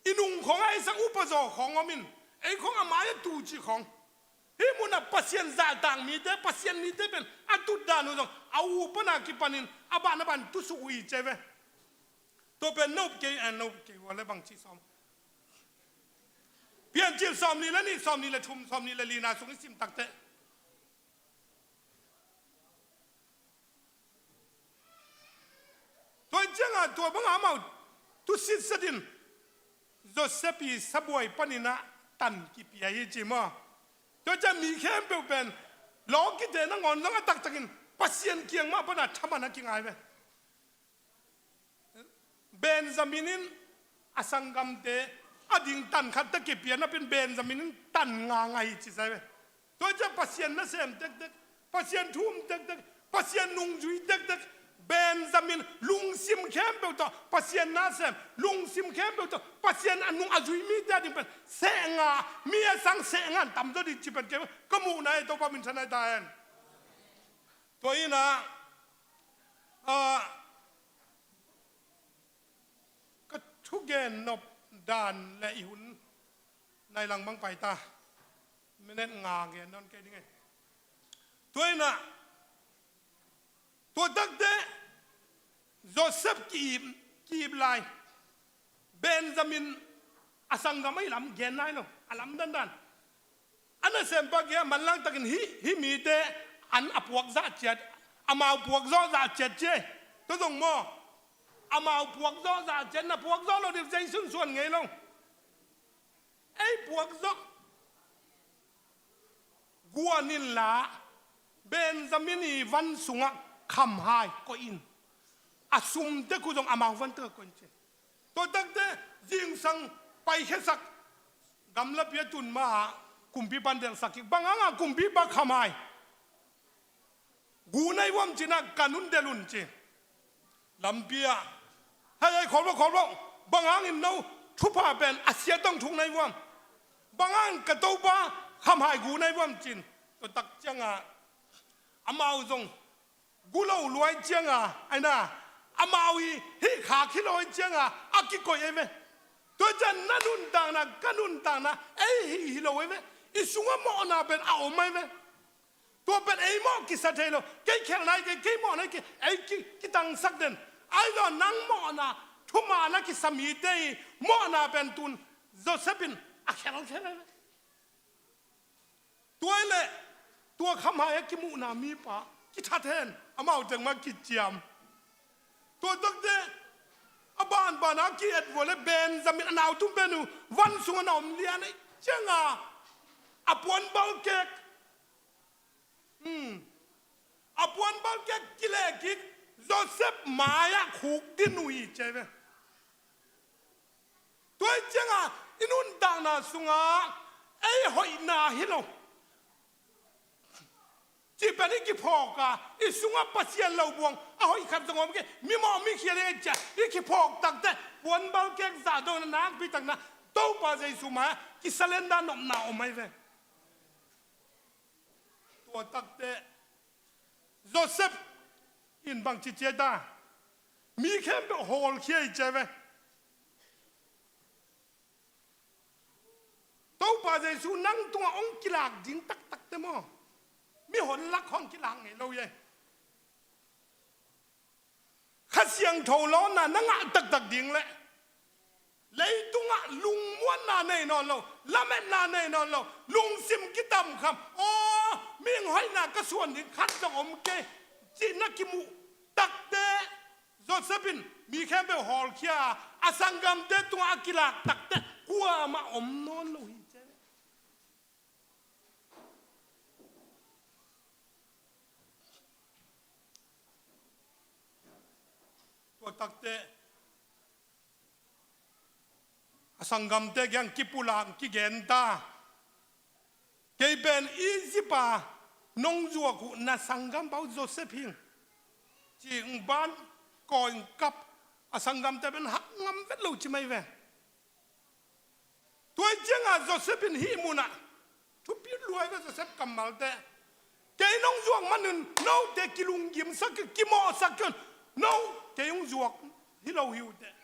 i nung khawngah ei sang upa zaw khawng om in, ei khawngah mai a tu cih khawng. Hih munah Pasian zahtak mite, Pasian mite pen a tutdan uh zong a u pana kipanin a ban a ban tusuk uh hi ci ahi ve. Tua pen nop kei, eh, nop kei ua le bang ci sawm. Piancil sawmnih le nih, sawmnih le thum, sawmnih le lina sung i sim takteh. Tua ciangah tua bangah amau tusitset in Joseph i sabuai panin ah tan kipia hi ci maw. Tua ciang mi khempeuh pen lawkite nangawn zong a taktakin Pasian kiang mah panah thaman a kingai ve. Benjamin in a sanggamte a ding tan khat teh kipia napi-in Benjamin in tan nganga hi ci sa hi ve. Tua ciang Pasian nasem tektek, Pasian thu um tektek, Pasian nungzui tektek, Benjamin lungsim khempeuh tawh Pasian nasem, lungsim khempeuh tawh Pasian a nung a zui mite a ding pen seh nga, mi a sang seh nga in tam zaw ding ci pen kei ka muhna hi, Topa minthanna hi ta hen. Tua hi-in ah, ah, ka thugen nop dan le i hun nai lang bang pai ta. Minute nga gen nawn kei ding e. Tua hi-in ah, tua takteh Joseph ki-ip, ki-ip lai. Benjamin a sanggam ahi lam gen nai lo, a lamdang dan. A nasempa kiang ah manlang takin hih, hih mite an a puak zah ciat, amau puak zawh zah ciat ci. Tua zong maw, amau puak zawh zah ciat, na puak zawh loh ding Jesu in suan ngei lo. Ei puak zawh guan inla, Benjamin i van sungah khamhai koih in. A sum tek uh zong amau van tek ah koih in ci. Tua takteh zingsang paikhiasak gamlapi a tun ma-ah kumpipa in delhsak kik. Bang hangah kumpipa khamhai gu na hi uam ci-in ah, ka nun delh un ci. Lampi ah, hei, hei, khawl vo, khawl vo. Bang hangin no thupha pen a sia tawh thuk na hi uam? Bang hangin ka topa khamhai gu na hi uam ci-in. Tua tak ciangah amau zong gu lo lua ahih ciangah, ahi na, amau i hih khak hi lo ahih ciangah a kikoih ahi ve. Tua ciang na nuntakna, ka nuntakna ei hih hi lo ahi ve. I sungah mawhna pen a om ahi ve. Tua pen ei mawh kisa thei lo. Kei khelhna hi kei, kei mawhna hi kei, ei ki, kitangsak den. Ahi zong nang mawhna, thuman a kisa mite i mawhna pen tu-in Joseph in a khelkhel ahi ve. Tua hi leh tua khamhai a kimuhna mipa kithat hen, amau teng mah kiciam. Tua takteh a banban a ki-et vua leh Benjamin a nau tum pen uh van sungah na om lian ahih ciangah a puanbal kek, hmm, a puanbal kek kileh kik Joseph mai-ah khuk din uh hi ci ahi ve. Tua ahih ciangah i nuntakna sungah ei hoihna hi lo, Cih pen i kiphawk a, i sungah Pasian lo buang a hoih khat zong om kei, mimawh mikhial hi cia i kiphawk takteh puanbal kek zahdo na nakpi takna Topa Jesu mai-ah kisalenda nopna om ahi ve. Tua takteh Joseph in bangci ciat a, mi khempeuh hawlkhia hi cia ve. Topa Jesu nang tungah hong kilak ding taktak te maw? Mihon lak hong kilak ngei lo ye. Kha Siangtho lawnna na ngah taktak ding leh leitungah lungmuanna nei nawn lo, lametna nei nawn lo, lungsim kitamkham, aw, mihing hoihna ka suan ding khat zong om kei, cih na kimuh takteh Joseph in mi khempeuh hawlkhia a, a sanggamte tungah a kilak takteh kuamah om nawn lo hi cia. Tua takteh a sanggamte kiang kipulak kigen ta. Kei pen Egypt a nong zuak uh na sanggam bau Joseph hing, ci-in ban kawi kap. A sanggamte pen hak ngam vet lo ci mai ve. Tua ciangah Joseph in hih munah thupi luai ve Joseph kammalte. Kei nong zuak manin note kilunggimsak, kimawhsak kei un. No, kei hong zuak hi lo hi uh teh.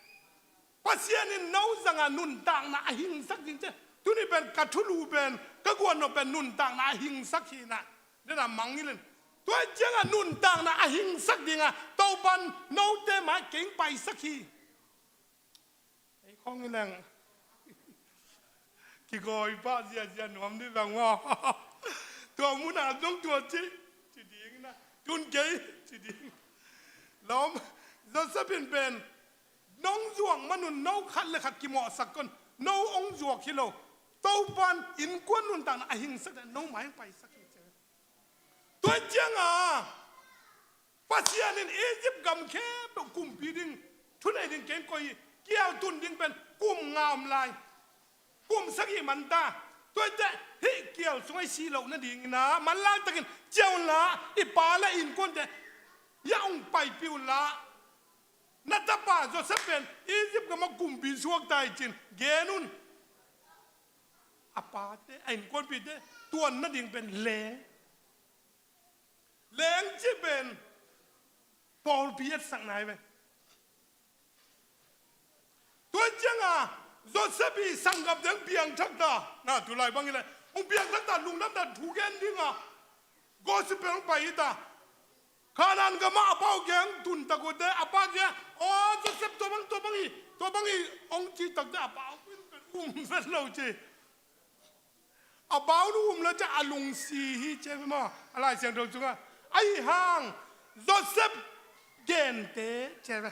Pasian in no zangah nuntakna a hingsak ding cia. Tuni pen ka thulu pen, ka guan no pen nuntakna a hingsak hi na. Dena mangngilh in. Tua ciangah nuntakna a hingsak dingah Topan note mai kei hong paisak hi. Ei khong i leng kigawi pah ziazia nuam dih bang maw? Tua munah dong tua ci, ci ding na. Tun kei, ci ding. Lawm, Joseph in pen nong zuak manun no khat le khat kimawhsak kon. No hong zuak hi lo. Topan innkuan nuntakna a hingsak dan no mai hong paisak hi cia. Tua ciangah Pasian in Egypt gam khempeuh kumpi ding, thunei ding kei hong koih hi. Kial tun ding pen kum nga om lai. Kum sagih man ta. Tua hi teh hih kial sungah i sih loh nadingin ah manlang takin ciah unla, i pa le innkuante hiah hong paipih unla. Na tapa Joseph pen Egypt gamah kumpi suak ta hi ci-in gen un. A pate, a innkuanpihte tuan nading pen leng. Leng cih pen pawlpi etsakna hi ve. Tua ciangah Joseph i sanggamte hong piangthak ta. Na tulai bang hi leh hong piangthak ta, lungdamna thu gen dingah gospel hong pai hi ta. Kanaan gamah a pa uh kiang tun tak uh teh a pa kiang, aw Joseph, tua bang, tua bang hi, tua bang hi, hong ci takteh a pa uh um vet lo ci. A pa uh um lo ciah a lungsi hi ci ve maw? A Lai Siangtho sungah. Ahi hang Joseph gente ci ve.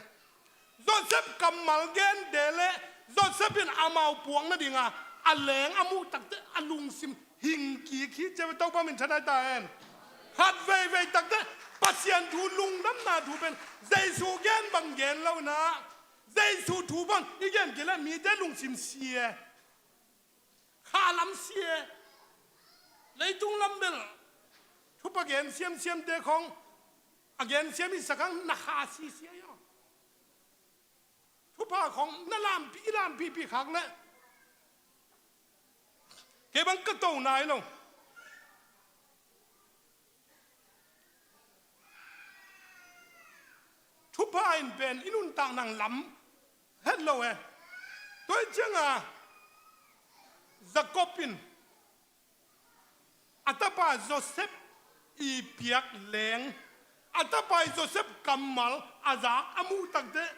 Joseph kammal gente le Joseph in amau puak nadinga a leng a muh takteh a lungsim hingkik hi ci ve. Topa min thanai ta hen. Khat veivei takteh Pasian thu, lungdamna thu pen Jesu gen bang gen lo inah, Jesu thu bang i gen kei leh mite lungsim si e. Kha lam si e. Leitung lam bel thupha gen siamsiamte khong a gen siam i sak hang na kha sisia hi aw. Thupha khong na lampi, i lampipi khak leh kei bang ka to nai lo. Thupha in pen i nuntak nang lam het lo e. Tua hi ciangah Jacob in a tapa Joseph i piak leng, a tapa i Joseph kammal a zak a muh takteh,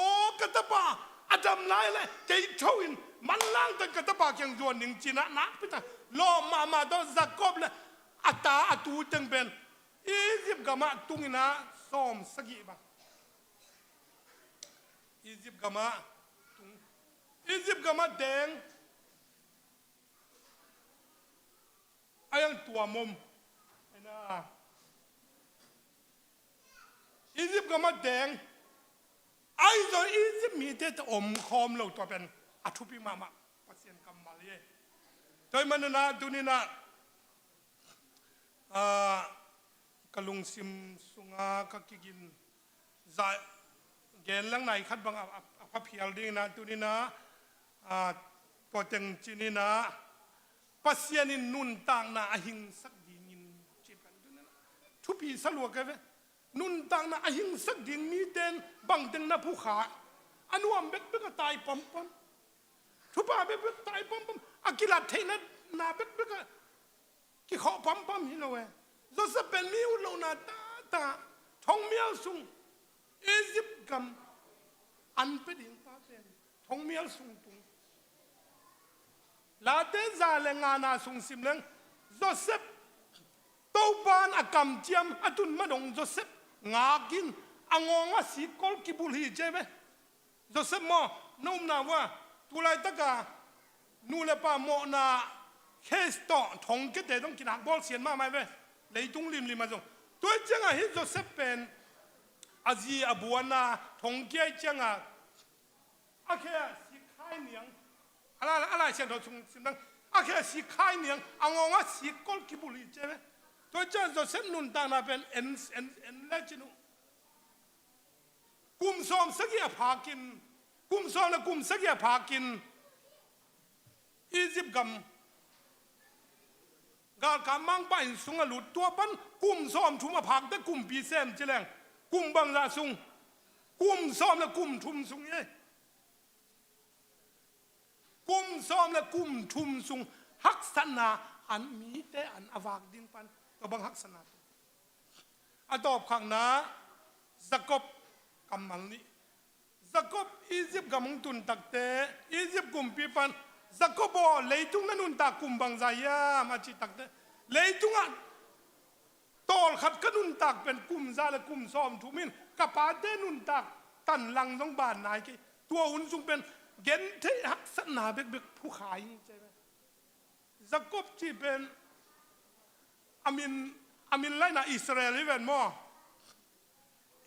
aw ka tapa a dam lai leh kei tho in manlang tak ka tapa kiang zuan ning ci-in ah nakpi tak lawh mahmah tawh Jacob le a ta a tu teng pen Egypt gamah tung inah sawm sagih bang. Egypt gamah tung. Egypt gamah teng. A yang tuam om. Egypt gamah teng. Ahi zong Egypt mite tawh om khawm lo, tua pen a thupi mahmah Pasian kammal hi. Tua ahih manin ah tuni-in ah, ah, Ka lungsim sunga ka kigin zah gen lang nai khat bang a, a, a pha phial ding inah tuni inah, a, tua teng cin inah Pasian in nuntakna a hingsak dingin ci pan tuni inah thupi sa lua ka ve. Nuntakna a hingsak ding mite in bangteng na phukha, a nuam bekbek a tai pampam, thupha bekbek tai pampam, a kilat theihna na bekbek a kikhawh pampam hi lo e. Joseph pen mi ut lohna tata, thongmial sung, Egypt gam an pia ding pa pen thongmial sung tung. Late za le ngana sung sim leng Joseph, Topan a kamciam a tun madong Joseph ngakin a ngawng a sikkol kibulh hi ci ve. Joseph maw, na upna vua, tulaitaka nu le pa mawhna case tawh thongkiate dong kinak bawl sian mahmah ve. Leitung limlim ah zong. Tua ciangah hih Joseph pen a zi a buana thongkia ciangah a khe a sikkhai niang, a la, a Lai Siangtho sung simdang, a khe a sikkhai niang, a ngawng a sikkol kibulh hi ci ve. Tua ciangah Joseph nuntakna pen en, en, en le cin uh. Kum sawm sagih a phakin, kum sawm le kum sagih a phakin Egypt gam galkap mangpa inn sung a lut, tua pan kum sawm thum a phakte kumpi sem ci leng, kum bangzah sung, kum sawm le kum thum sung hi. Kum sawm le kum thum sung haksatna an mite an a vak ding pan tua bang haksatna tung. A tawpkhakna Jacob kammal nih. Jacob Egypt gam hong tun takte, Egypt kumpi pan, Jacob aw, leitung na nuntak kum bangzah hiam a cih takte, leitungah tawlkhat ka nuntak pen kum za le kum sawm thum in, ka pate nuntak tanlang zong ban nai kei. Tua hun sung pen gentheih haksatna bekbek phukha hi ci ve. Jacob cih pen a min, a min laina Israel hi ven maw?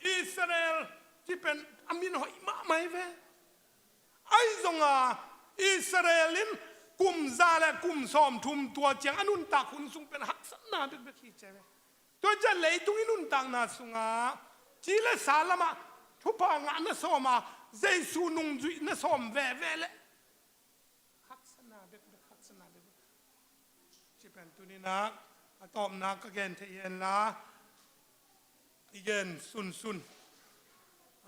Israel cih pen a min hoih mahmah hi ve. Ahi zonga Israel in kum za le kum sawm thum tua ciang a nuntak hun sung pen haksatna bekbek hi ci ve. Tua ciang leitung i nuntakna sunga ci le sa lamah thupha ngah na sawm a, Jesu nungzuih na sawm veve le haksatna bekbek, haksatna bekbek. Ci pen tuni inah a tawpna ka gen thei hen la, i gen sunsun.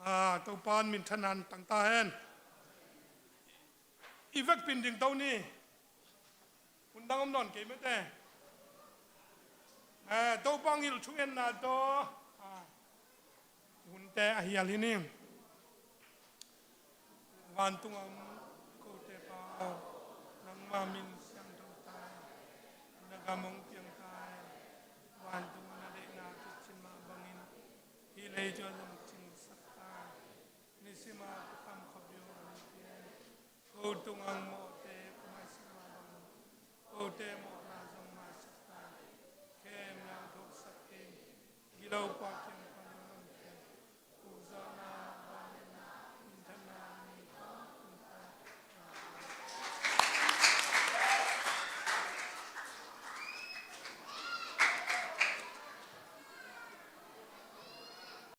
Ah, Topa in minthanna tang ta hen. I vekpi in dingto ni. Hun dang om nawn kei mete. Eh, Topa hong hilh thungetna tawh, ah, hunte a hial hi ni. Vantung a om kote Pa aw, nangma min siangtho ta hen. Na gam hong piang ta hen. Vantung